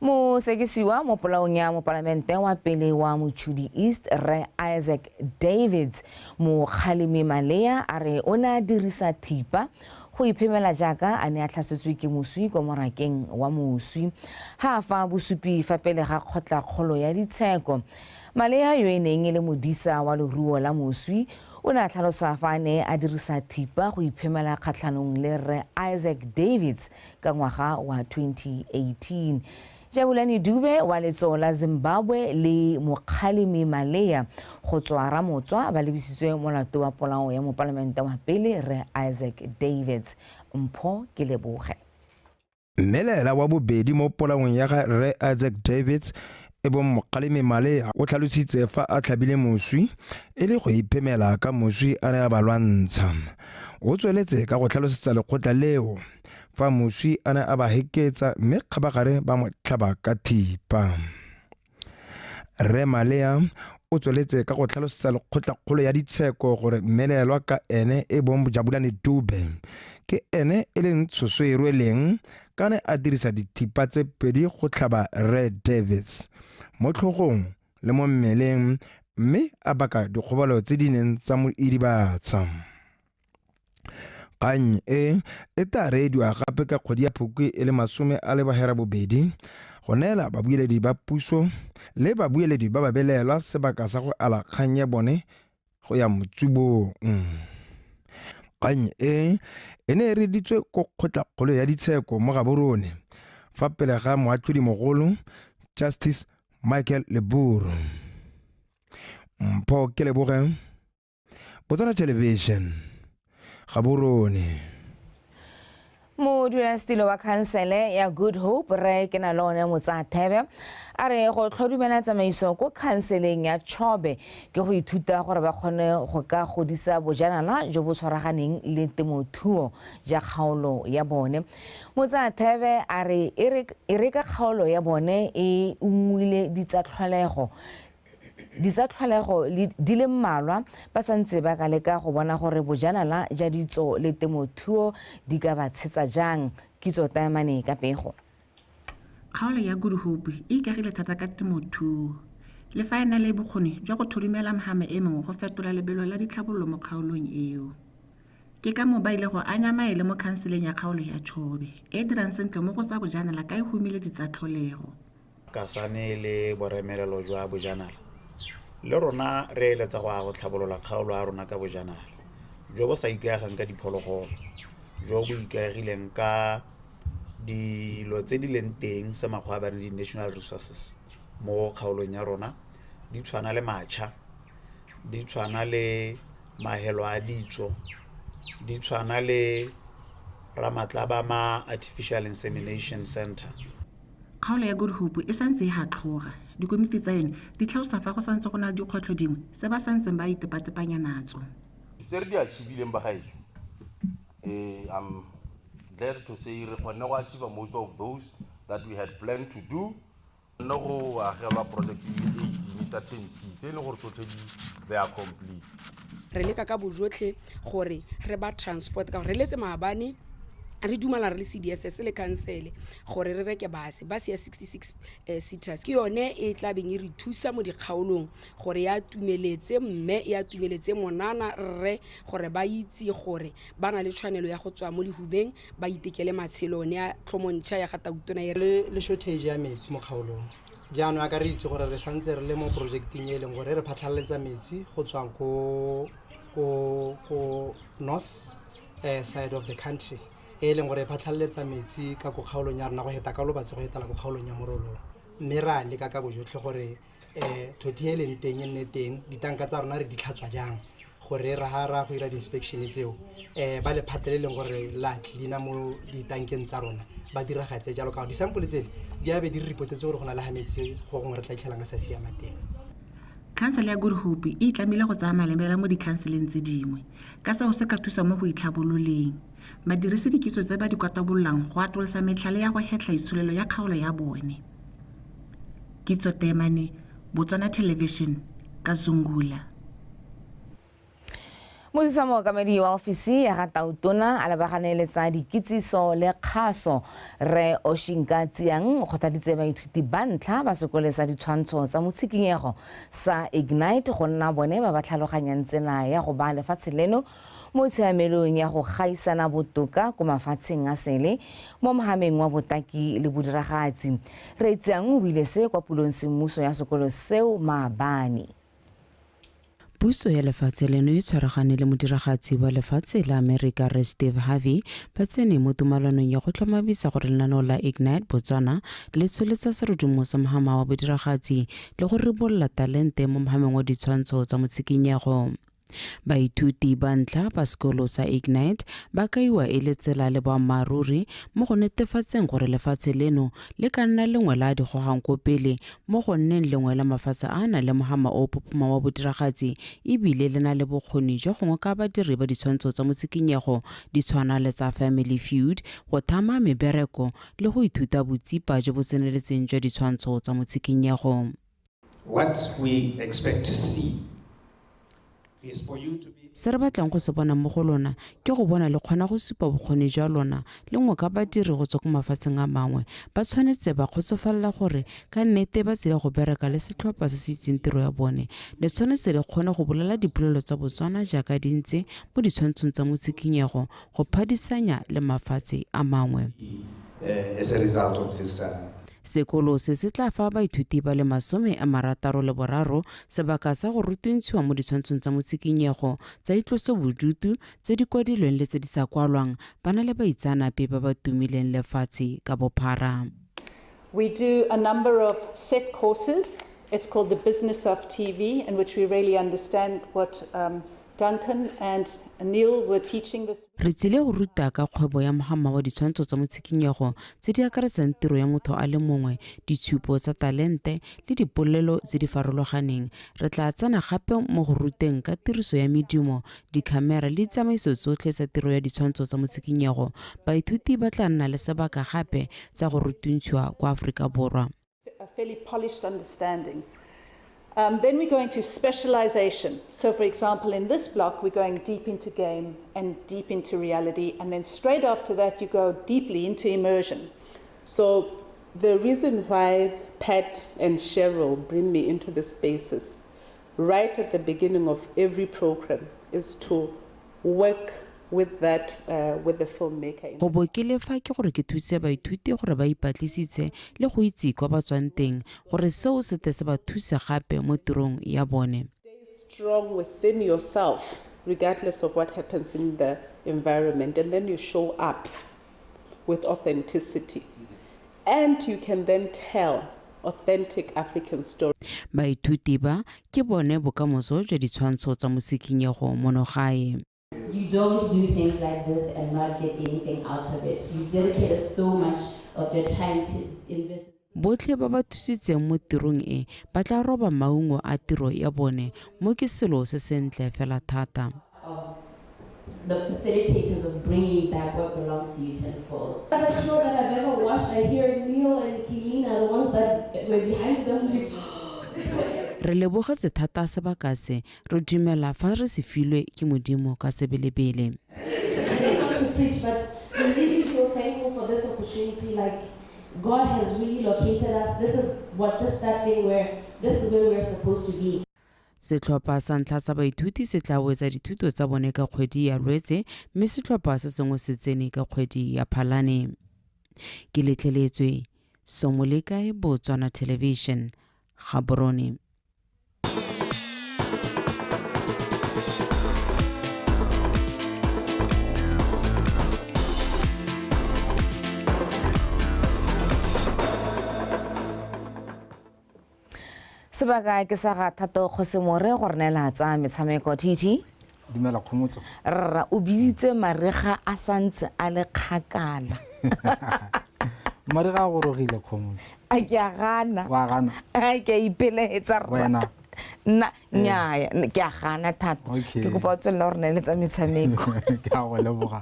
Mosekisiwa mo polaong ya mopalamente wa pele wa Mochudi East, Rre Isaac Davids, Mokgalemi Malea a re o ne a dirisa thipa go iphemela jaaka a ne a tlhasetswe ke moswi kwa morakeng wa moswi. Ha a fa bosupi fa pele ga kgotlakgolo ya ditsheko, Malea yo e neng e le modisa wa leruo la moswi o ne a tlhalosa fa a ne a dirisa thipa go iphemela kgatlhanong le Rre Isaac Davids ka ngwaga wa 2018. Jabulani Dube wa letso la Zimbabwe le Mokgalemi Malea go tswa Ramotswa ba lebisitswe molato wa polao ya mopalamente wa pele Rre Isaac Davids. Mpho ke leboge. Mmelela wa bobedi mo polaong ya ga Rre Isaac Davids e bong Mokgalemi Malea o tlhalositse fa a tlhabile moswi e le go iphemela ka moswi a ne a ba lwantsha. O tsweletse ka go tlhalosetsa lekgotla leo fa moswi a ne a ba heketsa mme kgabagare ba mo tlhaba ka thipa. Rre Malea o tsweletse ka go tlhalosetsa lekgotlakgolo ya ditsheko gore mmelelwa ka ene e bong Jabulani Dube ke ene e leng tshoso e rweleng ka ne a dirisa dithipa tse pedi go tlhaba Rre Davids mo tlhogong le mo mmeleng mme a baka dikgobalo tse di neng tsa mo idibatsa. Kgang e e tla reediwa gape ka kgwedi ya Phukwi e le 28 go neela babueledi ba puso le babueledi ba babelaelwa sebaka sa go ala kgang ya bone go ya motsubong. Kgang e e ne e reeditswe ko kgotlakgolo ya ditsheko mo Gaborone fa pele ga moatlhodimogolo Justice Michael Leburu. Mpho ke leboge, Botswana Television, Gaborone. Modulasetilo wa khansele ya Good Hope Rre Kenalone Motsathebe a re go tlhodumela tsamaiso ko khanseleng ya Chobe ke go ithuta gore ba kgone go ka godisa bojanala jo bo tshwaraganeng le temothuo ja kgaolo ya bone. Motsathebe a re e re ka kgaolo ya bone e ungwile ditsatlholego di le mmalwa ba santse ba ka leka go bona gore bojanala ja ditso le temothuo di ka ba tshetsa jang. Kitso Taemane ka pego. Kgaolo ya Good Hope e ikagile thata ka temothuo le fa e na le bokgoni jwa go thodumela mehama e mengwe go fetola lebelo la ditlhabololo mo kgaolong eo. Ke ka moo ba ile go anya maele mo khanseleng ya kgaolo ya Chobe e e dirang sentle mo go tsa bojanala ka e humile ditsatlholego. Kasane le boremelelo jwa bojanala le rona re eletsa go ya go tlhabolola kgaolo ya rona ka bojanala jo bo sa ikaegang ka diphologolo, jo bo ikaegileng ka dilo tse di leng teng se makgwa a ba reng di-national resources mo kgaolong ya rona, di tshwana le matšha, di tshwana le mahelo a ditso, di tshwana le Ramatlabama Artificial Insemination Center. Kgaolo ya Good Hope e santse e hatlhoga. Dikomiti tsa yone di tlhalosa fa go santse go na le dikgwetlho dingwe tse ba santseng ba itepatepanya natso. Tse re di achieve-ileng bagaetsho, I'm glad to say re kgonne go achieve most of those that we had planned to do. Nne go agelwa project di le 18 tsa turnkey tse e leng gore tsotlhe they are complete. Re leka ka bojotlhe gore re ba transport ka gore re letse maabane Re dumela re le CDSS le council gore re reke base ya 66 seaters ke yone e tla beng e re thusa mo dikgaolong gore ya tumeletse mme ya tumeletse monana rre gore ba itse gore ba na le tshwanelo ya go tswa mo lehubeng ba itekele matshelo ne ya tlhomontšha ya ga Tautona e le shortage ya metsi mo kgaolong. Jaanong a ka re itse gore re santse re le mo projecteng e leng gore re phatlhaletsa metsi go tswa ko north side of the country e leng gore phatlhaletsa metsi ka ko kgaolong ya rona go heta ka Lobatse go hetela ko kgaolong ya Morolong, mme ra leka ka bojotlhe gore thothi e leng teng e nne teng, ditanka tsa rona re di tlhatswa jang gore re ha ra go ira di-inspection tseo ba lephata le leng gore la cleaner mo ditankeng tsa rona ba diragatse jalo ka di-sample tsele di a be di re reportetse gore go na le ha metsi go gongwe re tla itlhelang a sa siama teng. Khansele ya Goodhope e itlamile go tsaya malemela mo dikhanseleng tse dingwe ka seo se ka thusa mo go itlhabololeng. Ba dirise dikitso tse ba di kwatabollang go atolosa metlhale ya go hetlha itsholelo ya kgaolo ya bone. Kitso Temane, Botswana Television, Kazungula. Mothusa mookamedi wa ofisi ya ga Tautona a lebagane le tsa dikitsiso le kgaso re Oshinka Tsiang o kgothaditse baithuti ba ntlha ba sekole sa ditshwantsho tsa motshikinyego sa Ignite go nna bone ba ba tlhaloganyang tsela ya go ba lefatshe leno mo tshiamelong ya go gaisana botoka ko mafatsheng a sele mo mohameng wa botaki le bodiragatsi. Re Tsiang o buile se kwa pulong semmuso ya sekolo seo maabane. Puso ya lefatshe leno e tshwaragane le modiragatsi wa lefatshe la Amerika re Steve Harvey ba tsene mo tumalanong ya go tlhomamisa gore lenaneo la Ignite Botswana le tsweletsa serodumo sa mohama wa bodiragatsi le go ribolola talente mo mohameng wa ditshwantsho tsa motshikinyego. Baithuti ba ntlha ba sekolo sa Ignite ba kaiwa e le tsela le boammaaruri mo go netefatseng gore lefatshe leno le ka nna lengwe la di gogang ko pele mo go nneng lengwe la mafatshe a nang le mohama o phophoma wa bodiragatsi ebile le na le bokgoni jwa go ngoka badiri ba ditshwantsho tsa motshikinyego di tshwana le tsa Family Feud go thama mebereko le go ithuta botsipa jo bo tseneletseng jwa ditshwantsho tsa motshikinyego. What we expect to see Se re batlang go se bona mo go lona ke go bona le kgona go supa bokgoni jwa lona le ngoka badiri go tswa ko mafatsheng a mangwe. Ba tshwanetse ba kgotsofalela gore ka nnete ba tsile go bereka le setlhopha se se itseng tiro ya bone. Le tshwanetse le kgone go bolela dipolelo tsa Botswana jaaka di ntse mo ditshwantshong tsa motshikinyego go phadisanya le mafatshe a mangwe. As a result of this, Sekolo se se tla fa baithuti ba le 63 sebaka sa go rutuntshiwa mo ditshwantshong tsa motshikinyego tsa itlosobodutu tse di kwadilweng le tse di sa kwalwang ba na le baitseanape ba ba tumileng lefatshe ka bophara. We do a number of set courses. It's called the Business of TV, in which we really understand what Duncan and Neil were teaching this. Re tsile go ruta ka kgwebo ya mohama wa ditshwantsho tsa motshikinyego tse di akaretsang tiro ya motho a le mongwe, ditshupo tsa talente le dipolelo tse di farologaneng. Re tla tsena gape mo go ruteng ka tiriso ya medumo, dikhamera le ditsamaiso tsotlhe tsa tiro ya ditshwantsho tsa motshikinyego. Baithuti ba tla nna le sebaka gape sa go rutuntshiwa kwa Aforika Borwa. A fairly polished understanding. Then we go into specialization. So, for example, in this block, we're going deep into game and deep into reality. And then straight after that, you go deeply into immersion. So the reason why Pat and Cheryl bring me into the spaces right at the beginning of every program is to work with that, with the filmmaker. Go bo ke le fa ke gore ke thuse baithuti gore ba ipatlisitse le go itse kwa ba tswang teng gore seo se tle se ba thuse gape mo tirong ya bone. Stay strong within yourself regardless of what happens in the environment, and then you show up with authenticity and you can then tell authentic African story. Baithuti ba ke bone bokamoso jwa ditshwantsho tsa motshikinyego mono gae. You don't do things like this and not get anything out of it. You dedicated so much of your time to invest. Botlhe ba ba thusitseng mo tirong e ba tla roba maungo a tiro ya bone mo ke selo se sentle fela thata. The facilitators of bringing back what belongs to you tenfold. I'm not sure that I've ever watched. I hear Neil and Kilina, the ones that were behind them, like. Re lebogetse thata sebaka se, re dumela fa re se filwe ke Modimo ka sebelebele. I don't want to preach, but we really feel opportunity, like God has really located us. This is what just that thing where this is where we're supposed to be. Setlhopha sa ntlha sa baithuti se tla wetsa dithuto tsa bone ka kgwedi ya Lwetse mme setlhopha se sengwe se tsene ka kgwedi ya Phalane. Ke letleletswe Somolekae, Botswana Television, Gaborone. Sebaka ke sa ga Thato Kgosimore go re neela tsa metshameko. TT. Dumela Kgomotso. Rra o biditse mariga a santse a le kgakala. Mariga a gorogile Kgomotso. A ke a gana. Wa gana. A ke a ipeletsa rra. Wena. Nna nnyaya ke a gana thata. Ke kopa o tswelela go re neeletsa metshameko. Ke a go leboga.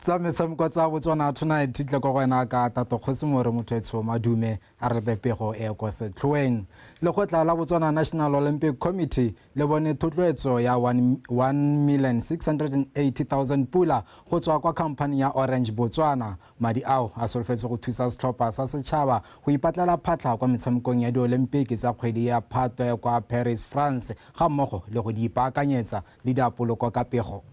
Tsa metshameko tsa Botswana Tonight tle kwa go wena ka Thato Kgosimore motho etsho madume a re pepego e kwa setlhoeng. Lekgotla la Botswana National Olympic Committee le bone thotloetso ya 1,680,000 pula go tswa kwa company ya Orange Botswana. Madi ao a solofetse go thusa setlhopha sa setšhaba go ipatlela phatlha kwa metshamekong ya di-Olympic tsa kgwedi ya Phatwe kwa Paris, France, ga mmogo le go di ipaakanyetsa le diapoloko ka pego.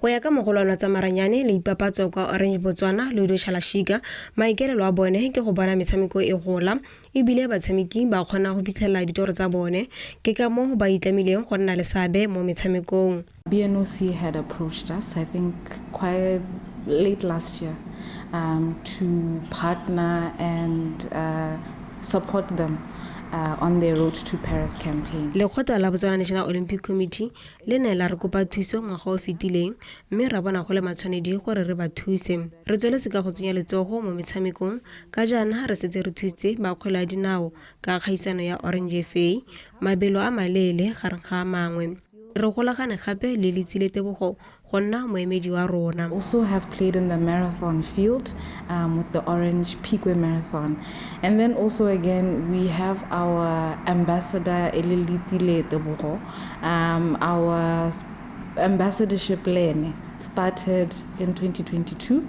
Go ya ka mogolwana tsa maranyane le ipapatso kwa Orange Botswana Ludo Shalashika, maikaelelo a bone ke go bona metshameko e gola ebile batshameki ba kgona go fitlhelela ditoro tsa bone, ke ka moo ba itlamileng go nna le seabe mo metshamekong. BNOC had approached us, I think quite late last year, to partner and support them on their road to Paris campaign. Lekgotla la Botswana National Olympic Committee le ne la re kopa thuso ngwaga o fetileng mme ra bona go le matshwanedi gore re ba thuse. Re tsweletse ka go tsenya letsogo mo metshamekong ka jaana re setse re thusitse ba kgwele ya dinao ka kgaisano ya Orange FA, mabelo a maleele gareng ga a mangwe. Re golagane gape le Letsile Tebogo go nna moemedi wa rona. Also have played in the marathon field with the Orange Phikwe Marathon. And then also again we have our ambassador Letsile Tebogo. Our ambassadorship lane started in 2022.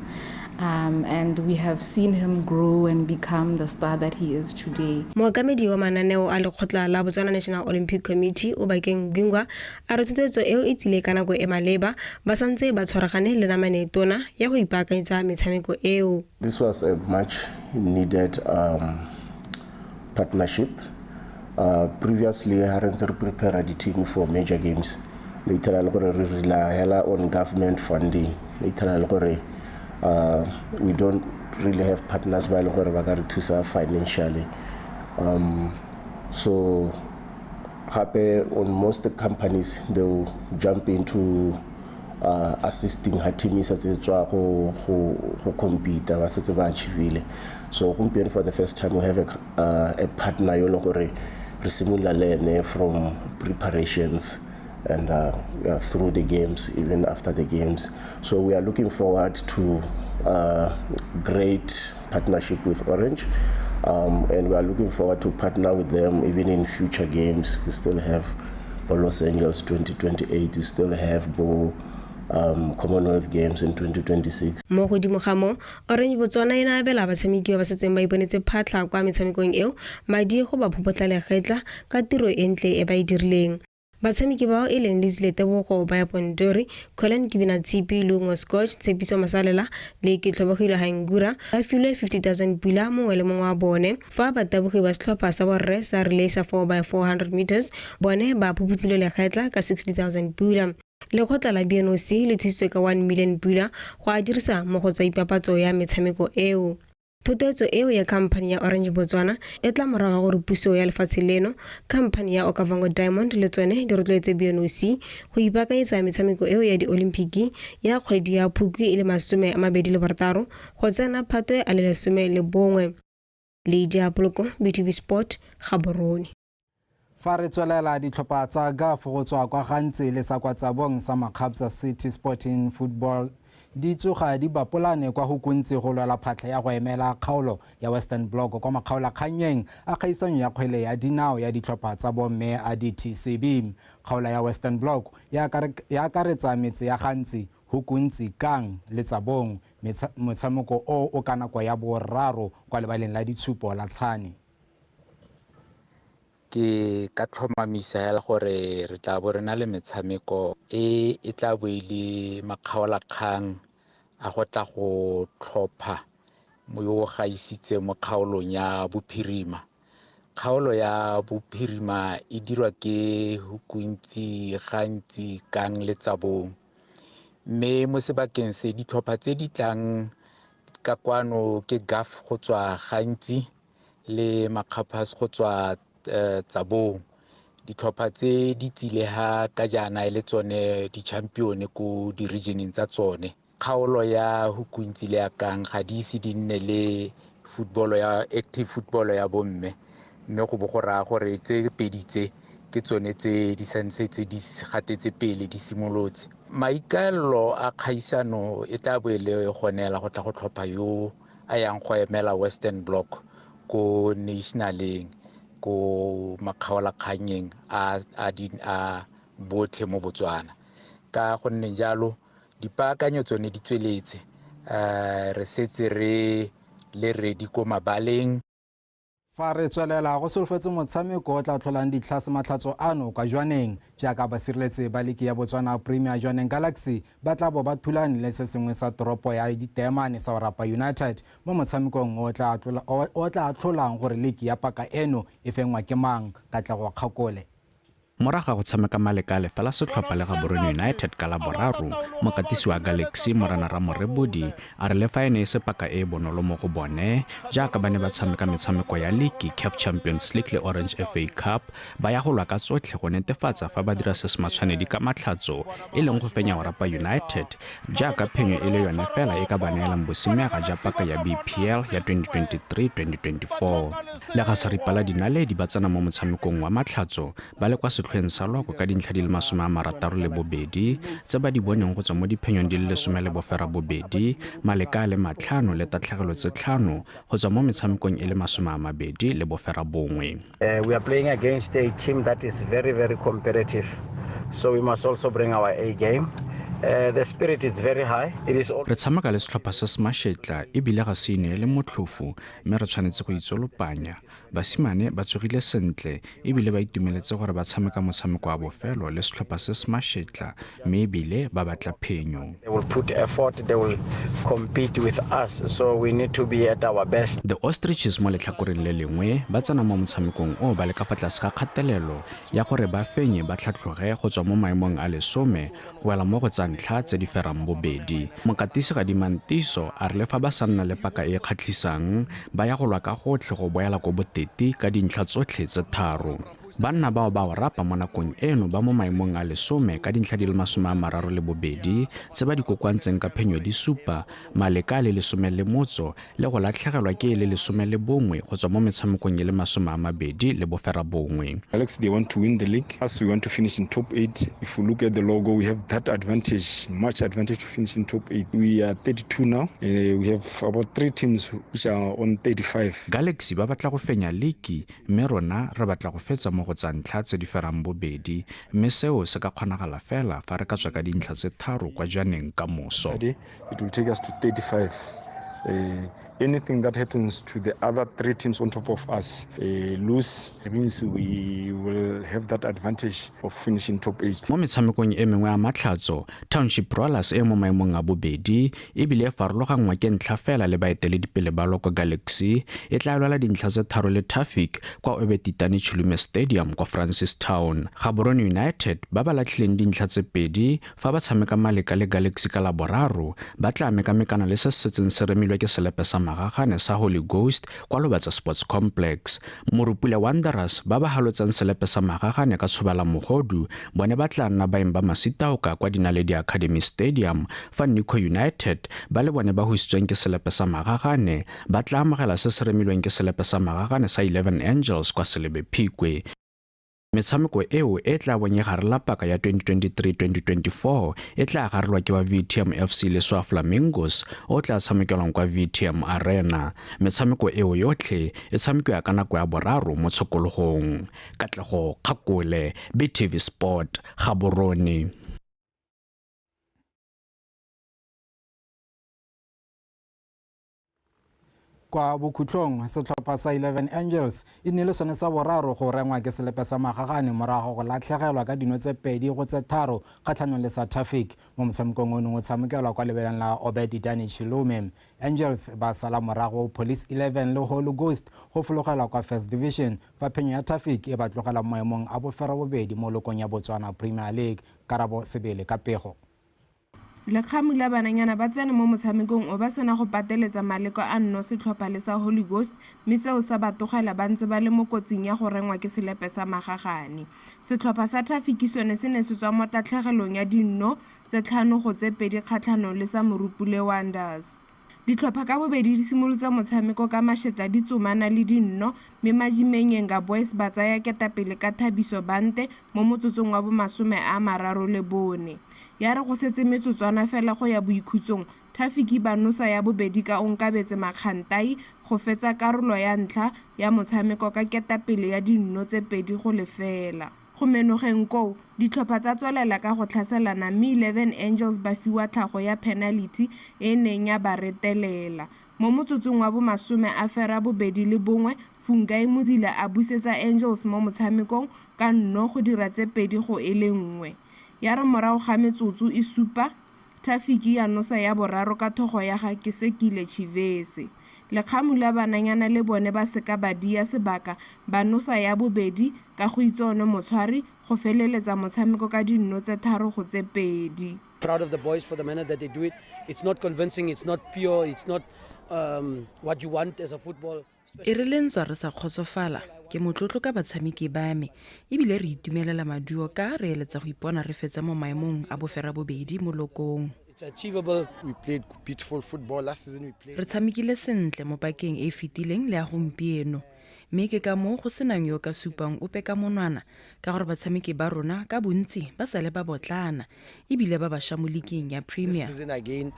And we have seen him grow and become the star that he is today. Mookamedi wa mananeo a lekgotla la Botswana National Olympic Committee Obakeng Gingwa a re thotloetso eo e tsile ka nako e maleba, ba santse ba tshwaragane le namane tona ya go ipaakanyetsa metshameko eo. This was a much needed partnership. Previously, ha re ntse re prepare the team for major games, re ithela le gore re rely hela on government funding. Re ithela le gore we don't really have partners ba e leng gore ba ka re thusa financially. So gape on most companies they will jump into assisting ha team e setse tswa go compete ba setse ba achievile. So gompieno for the first time we have a partner yo e leng gore re simolola le ene from preparations and through the games, even after the games. So we are looking forward to great partnership with Orange, and we are looking forward to partner with them even in future games. We still have Los Angeles 2028, we still have Bo Commonwealth Games in 2026. Mo godimo ga moo, Orange Botswana e ne abela batshameki ba ba setseng ba iponetse phatlha kwa metshamekong eo madi go ba phopotla legetla ka tiro e ntle e ba e dirileng. Batshameki bao e leng Letsile Tebogo ba ya Pondori, Colin Kibinatshipi, Lungo Scotch, Tshepiso Masalela le Ketlhobogile Haingura ba filwe 50,000 pula mongwe le mongwe wa bone. Fa batabogi ba setlhopha sa borre sa relay sa 4x400 meters bone ba phuphutlile legetla ka 60,000 pula. Lekgotla la BNOC le thusitswe ka 1 million pula go a dirisa mo go tsa ipapatso ya metshameko eo. Thotloetso eo ya khamphani ya Orange Botswana e tla morago ga gore puso ya lefatshe leno, khamphani ya Okavango Diamond le tsone di rotloetse BNOC go ipaakanyetsa metshameko eo ya di-Olympic ya kgwedi ya Phukwi e le 26 go tsena Phatwe a le 11. Lydia Poloko, BTV Sport, Gaborone. Fa re tswelela ditlhopha tsa GAF go tswa kwa Gantsi le sa kwa Tsabong sa Makgabsa City Sporting Football di tsoga di bapolane kwa Hukuntsi go lwela phatlha ya go emela kgaolo ya Western Block kwa makgaolakgannyeng a kgaisanyo ya kgwele ya dinao ya ditlhopha tsa bomme a DTCB. Kgaolo ya Western Block ya akaretsa metse ya Gantsi, Hukuntsi, Kang le Tsabong. Motshameko o o ka nako ya 3:00 kwa lebaleng la ditshupo la Tshane. Ke ka tlhomamisa hela gore re tla bo re na le metshameko e e tla bo e le makgaolakgang a go tla go tlhopha yo o gaisitse mo kgaolong ya Bophirima. Kgaolo ya Bophirima e dirwa ke Hukuntsi, Gantsi, Kang le Tsabong. Mme mo sebakeng se ditlhopha tse di tlang ka kwano ke Gaf go tswa Gantsi le Makgaphas go tswa Tsabong. Ditlhopha tse di tsile ha ka jaana e le tsone di-champion ko di-regioneng tsa tsone. Kgaolo ya Hukuntsi le ya Kang ga di ise di nne le football ya active football ya bomme, mme go bo go raya gore tse pedi tse ke tsone tse di santse tse di gatetse pele di simolotse. Maikaelelo a kgaisano e tla bo e le gonela go tla go tlhopha yo a yang go emela Western Block ko nationaleng, ko makgaolakganyeng a botlhe mo Botswana. Ka gonne jalo dipaakanyo tsone di tsweletse, re setse re le ready ko mabaleng. Fa re tswelela go solofetse motshameko o tla tlholang ditlhase matlhatso ano kwa Jwaneng, jaaka basireletsi ba liki ya Botswana Premier Jwaneng Galaxy ba tla bo ba thulane le se sengwe sa toropo ya Diteemane sa Orapa United mo motshamekong o tla tlholang gore liki ya paka eno e fenngwa ke mang. Katlego Kgakole. Morago ga go tshameka malekale fela setlhopha le Gaborone United ka la boraro, mokatisi wa Galaxy Morena Ramorebodi a re le fa e ne e se paka e e bonolo mo go bone jaaka ba ne ba tshameka metshameko ya liki, CAF Champions League le Orange FA Cup, ba ya go lwa ka tsotlhe go netefatsa fa ba dira se se matshwanedi ka matlhatso e leng go fenya Orapa United, jaaka phenyo e le yone fela e ka ba neelang bosimega ja paka ya BPL ya 2023-2024. Le ga seripa la dinaledi ba tsena mo motshamekong wa matlhatso ba le kwa setlhoeng sa loko ka dintlha di le 62 tse ba di boneng go tswa mo diphenyong di le 18, maleka a le 5 le tatlhegelo tse 5 go tswa mo metshamekong e le 29. We are playing against a team that is very, very competitive, so we must also bring our A game. The spirit is very high. It is all... Re tshameka le setlhopha se se mašetla ebile ga se ineele motlhofo, mme re tshwanetse go itsolopanya. Basimane ba tsogile sentle ebile ba itumeletse gore ba tshameka motshameko wa bofelo le setlhopha se se mašetla, mme ebile ba batla phenyo. They will put effort, they will compete with us, so we need to be at our best. The Ostriches mo letlhakoreng le lengwe ba tsena mo motshamekong o ba le ka fa tlase ga kgatelelo ya gore ba fenye ba tlhatlhoge go tswa mo maemong a 10 go wela mo go tsa ntlha tse di ferang bobedi. Mokatisi Gadimantiso a re le fa ba sa nna le paka e e kgatlhisang, ba ya go lwa ka gotlhe go boela ko boteti ka dintlha tsotlhe tse 3. Banna bao ba Orapa mo nakong eno ba mo maemong a 10 ka dintlha di le 32 tse ba di kokoantseng ka phenyo di 7, maleka a le 10 le go latlhegelwa ke e le 11 go tswa mo metshamekong e le 29. Galaxy, they want to win the league. Us, we want to finish in top 8. If we look at the logo, we have that advantage, much advantage to finish in top 8. We are 32 now. We have about 3 teams which are on 35. Galaxy ba batla go fenya liki, mme rona re batla go fetsa mo go tsa ntlha tse di ferang bobedi, mme seo se ka kgonagala fela fa re ka tswa ka dintlha tse 3 kwa Jwaneng ka moso. It will take us to 35. Anything that happens to the other 3 teams on top of us lose, it means we will have that advantage of finishing top 8. Mo metshamekong e mengwe ya matlhatso, Township Rollers e mo maemong a bobedi ebile e farologanngwa ke ntlha fela le baeteledipele ba Loko Galaxy e tla lwela dintlha tse 3 le Traffic kwa Obetitane Chilume Stadium kwa Francistown. Gaborone United ba ba latlhileng dintlha tse 2 fa ba tshameka maleka le Galaxy ka laboraro ba tla mekamekana le se setseng se remilwe ke selepe sa magagane sa Holy Ghost kwa Lobatse Sports Complex. Morupule Wanderers ba ba halotsang selepe sa magagane ka tshobela mogodu bone ba tla nna baeng ba Masitaoka kwa Dinaledi Academy Stadium, fa Nico United ba le bone ba hositsweng ke selepe sa magagane ba tla amogela se se remilweng ke selepe sa magagane sa 11 Angels kwa Selebe Phikwe. Metshameko eo e tla bong e garela paka ya 2023-2024 e tla garelwa ke wa VTM FC le Swa Flamingos o tla tshamekelwang kwa VTM Arena. Metshameko eo yotlhe e tshamekiwa ka nako ya 3 mo tshokologong. Katlego Kgakole, BTV Sport, Gaborone. Kwa bokhutlong, setlhopha sa 11 Angels e nnile sone sa boraro go rengwa ke selepe sa magagane morago go latlhegelwa ka dino tse 2-3 kgatlhanong le sa Tafic mo motshamekong o neng o tshamekelwa kwa lebeleng la Obed Dani Chilume. Angels ba sala morago Police 11 le Holy Ghost go fologela kwa First Division, fa phenyo ya Tafic e ba tlogela mo maemong a boferabobedi mo lokong ya Botswana Premier League. Karabo Sebele ka pego. Lekgamu la bananyana ba tsene mo motshamekong o ba sena go pateletsa maleko a nno setlhopha le sa Holy Ghost, mme seo sa ba tlogela ba ntse ba le mo kotsing ya go rengwa ke selepe sa magagane. Setlhopha sa Tafiki sone se ne se tswa mo tatlhegelong ya dinno tse 5-2 kgatlhanong le sa Morupule Wonders. Ditlhopha ka bobedi di simolotse motshameko ka mašetla di tsomana le dinno, mme Majimenyenga Boys ba tsaya ketapele ka Thabiso Bante mo motsotsong wa bo 34. Ya re go setse metsotswana fela go ya boikhutsong, Tafiki ba nosa ya bobedi ka Onkabetse Makgantai go fetsa karolo ya ntlha ya motshameko ka ketapele ya dinno tse 2-0. Go menogeng koo, ditlhopha tsa tswelela ka go tlhaselana mme 11 Angels ba fiwa tlhago ya penalty e neng ya ba retelela. Mo motsotsong wa bo 81, Fungai Mozila a busetsa Angels mo motshamekong ka nno go dira tse 2-1. Ya re morago ga metsotso e supa, Tafiki ya nosa ya boraro ka thogo ya ga Kesekile Chivese. Lekgamu la bananyana le bone ba seka ba dia sebaka ba nosa ya bobedi ka go itse one motshwari go feleletsa motshameko ka dinno tse 3-2. Proud of the boys for the manner that they do it. It's not convincing, it's not pure, it's not what you want as a football. E re le ntswa re sa kgotsofala, ke motlotlo ka batshameki ba me, ebile re itumelela maduo ka re eletsa go ipona re fetsa mo maemong a boferabobedi mo lokong. It's achievable. We played beautiful football last season. We played. Re tshamekile sentle mo pakeng e fetileng le ya gompieno, mme ke ka moo go senang yo ka supang ope ka monwana, ka gore batshameki ba rona ka bontsi ba sale ba botlana ebile ba bašwa mo liking ya Premier. This season again,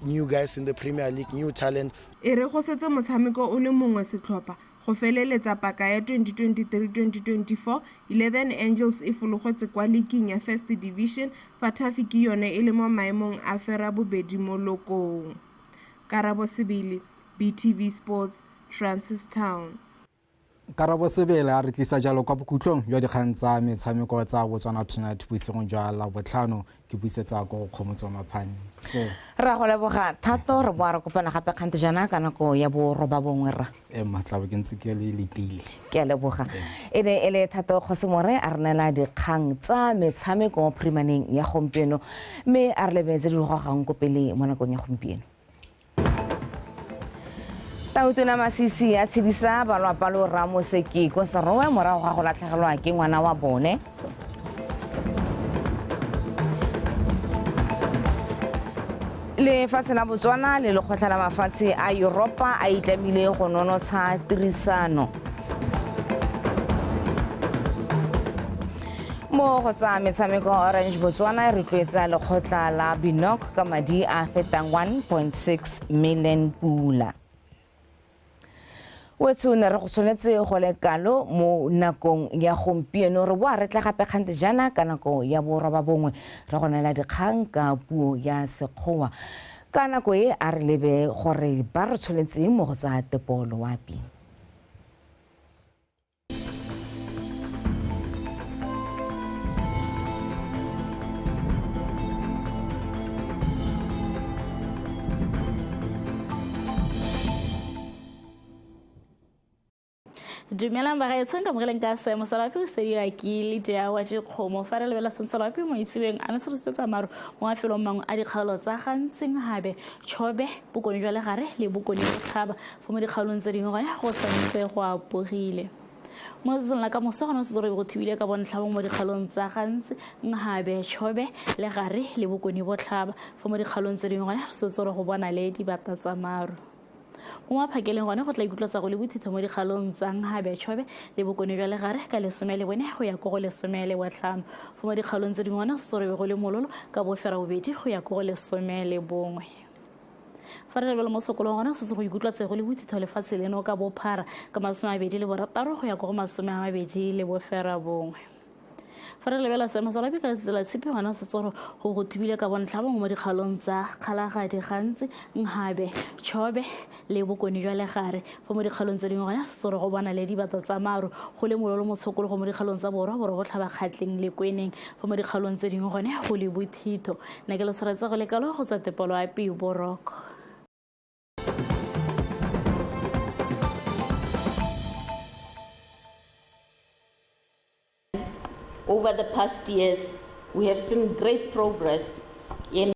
new guys in the Premier League, new talent. E re go setse motshameko o le mongwe setlhopha go feleletsa paka ya 2023-2024, 11 Angels e fologetse kwa liking ya First Division, fa Tafiki yone e le mo maemong a ferabobedi mo lokong. Karabo Sebele, BTV Sports, Francistown. Karabo Sebele a re tlisa jalo kwa bokhutlong jwa dikgang tsa metshameko tsa Botswana Tonight bosigong jwa Labotlhano. Ke buisetsa ko Kgomotso Maphane. So ra go leboga Thato, re boa re kopana gape kgante jaana ka nako ya 9:30 rra. Matlabo ke ntse ke le letile. Ke a leboga. E ne e le Thato Kgosimore a re neela dikgang tsa metshameko mo phirimaneng ya gompieno, mme a re lebetse di gogang ko pele mo nakong ya gompieno. Tautona Masisi a tshedisa balwapa lo Ramoseki ko Serowe morago ga go latlhegelwa ke ngwana wa bone. Lefatshe la Botswana le lekgotla la mafatshe a Yuropa a itlamile go nonotsha tirisano. Mo go tsa metshameko, Orange Botswana e rotloetsa lekgotla la Binok ka madi a fetang 1.6 million pula. Wetso ne re go tshwanetse go le kalo mo nakong ya gompieno, re boa re tla gape kgante jaana ka nako ya 9:30 re go neela dikgang ka puo ya Sekgowa. Ka nako e a re lebe gore ba re tshwanetseng mo go tsa tepo loapi. Dumelang bagaetsho, nka amogeleng ka seemo sa loapi o sediwa ke Lydia wa Dikgomo. Fa re lebela seng sa loapi mo itsebeng a ne se re sepetsa maru mo mafelong mangwe a dikgaolo tsa Gantseng, Habe, Chobe, Bokone jwa Legare le Bokone Botlhaba. Fo mo dikgaolong tse dingwe gone go santse go apogile. Mo letsatsing la ka moso gone setse re go thibile ka bontlhabong mo dikgaolong tsa Gantsi, Habe, Chobe, Legare le Bokone Botlhaba. Fo mo dikgaolong tse dingwe gone re setse re go bona le dibata tsa maru. Mo maphakeleng gone go tla ikutlwatsa go le bothitho mo dikgalong tsa Habe, Chobe le Bokone jwa Legare ka 14 go ya ko go 15. Fo mo dikgaolong tse dingwe gone setse re go le mololo ka 8 go ya ko go 11. Fa re lebela mo sekolong gone setse go ikutlwatsa go le bothitho lefatshe leno ka bophara ka 26 go ya ko go 29. Fa re lebela seemo sa loapi ka letsatsi la tshipi gona setsoro go go thibile ka bontlha bongwe mo dikgaolong tsa Kgalagadi, Gantsi, Nhabe, Chobe le Bokone jwa Legare. Fa mo dikgaolong tse dingwe gona setsoro go bona le dibata tsa maru go le mololo motshokologo mo dikgaolong tsa Borwa, Borwa Botlhaba, Kgatleng le Kweneng. Fa mo dikgaolong tse dingwe gone go le bothitho. Nna ke le tshwaretse go le kalo go tsa tepoloapi boroko. Over the past years, we have seen great progress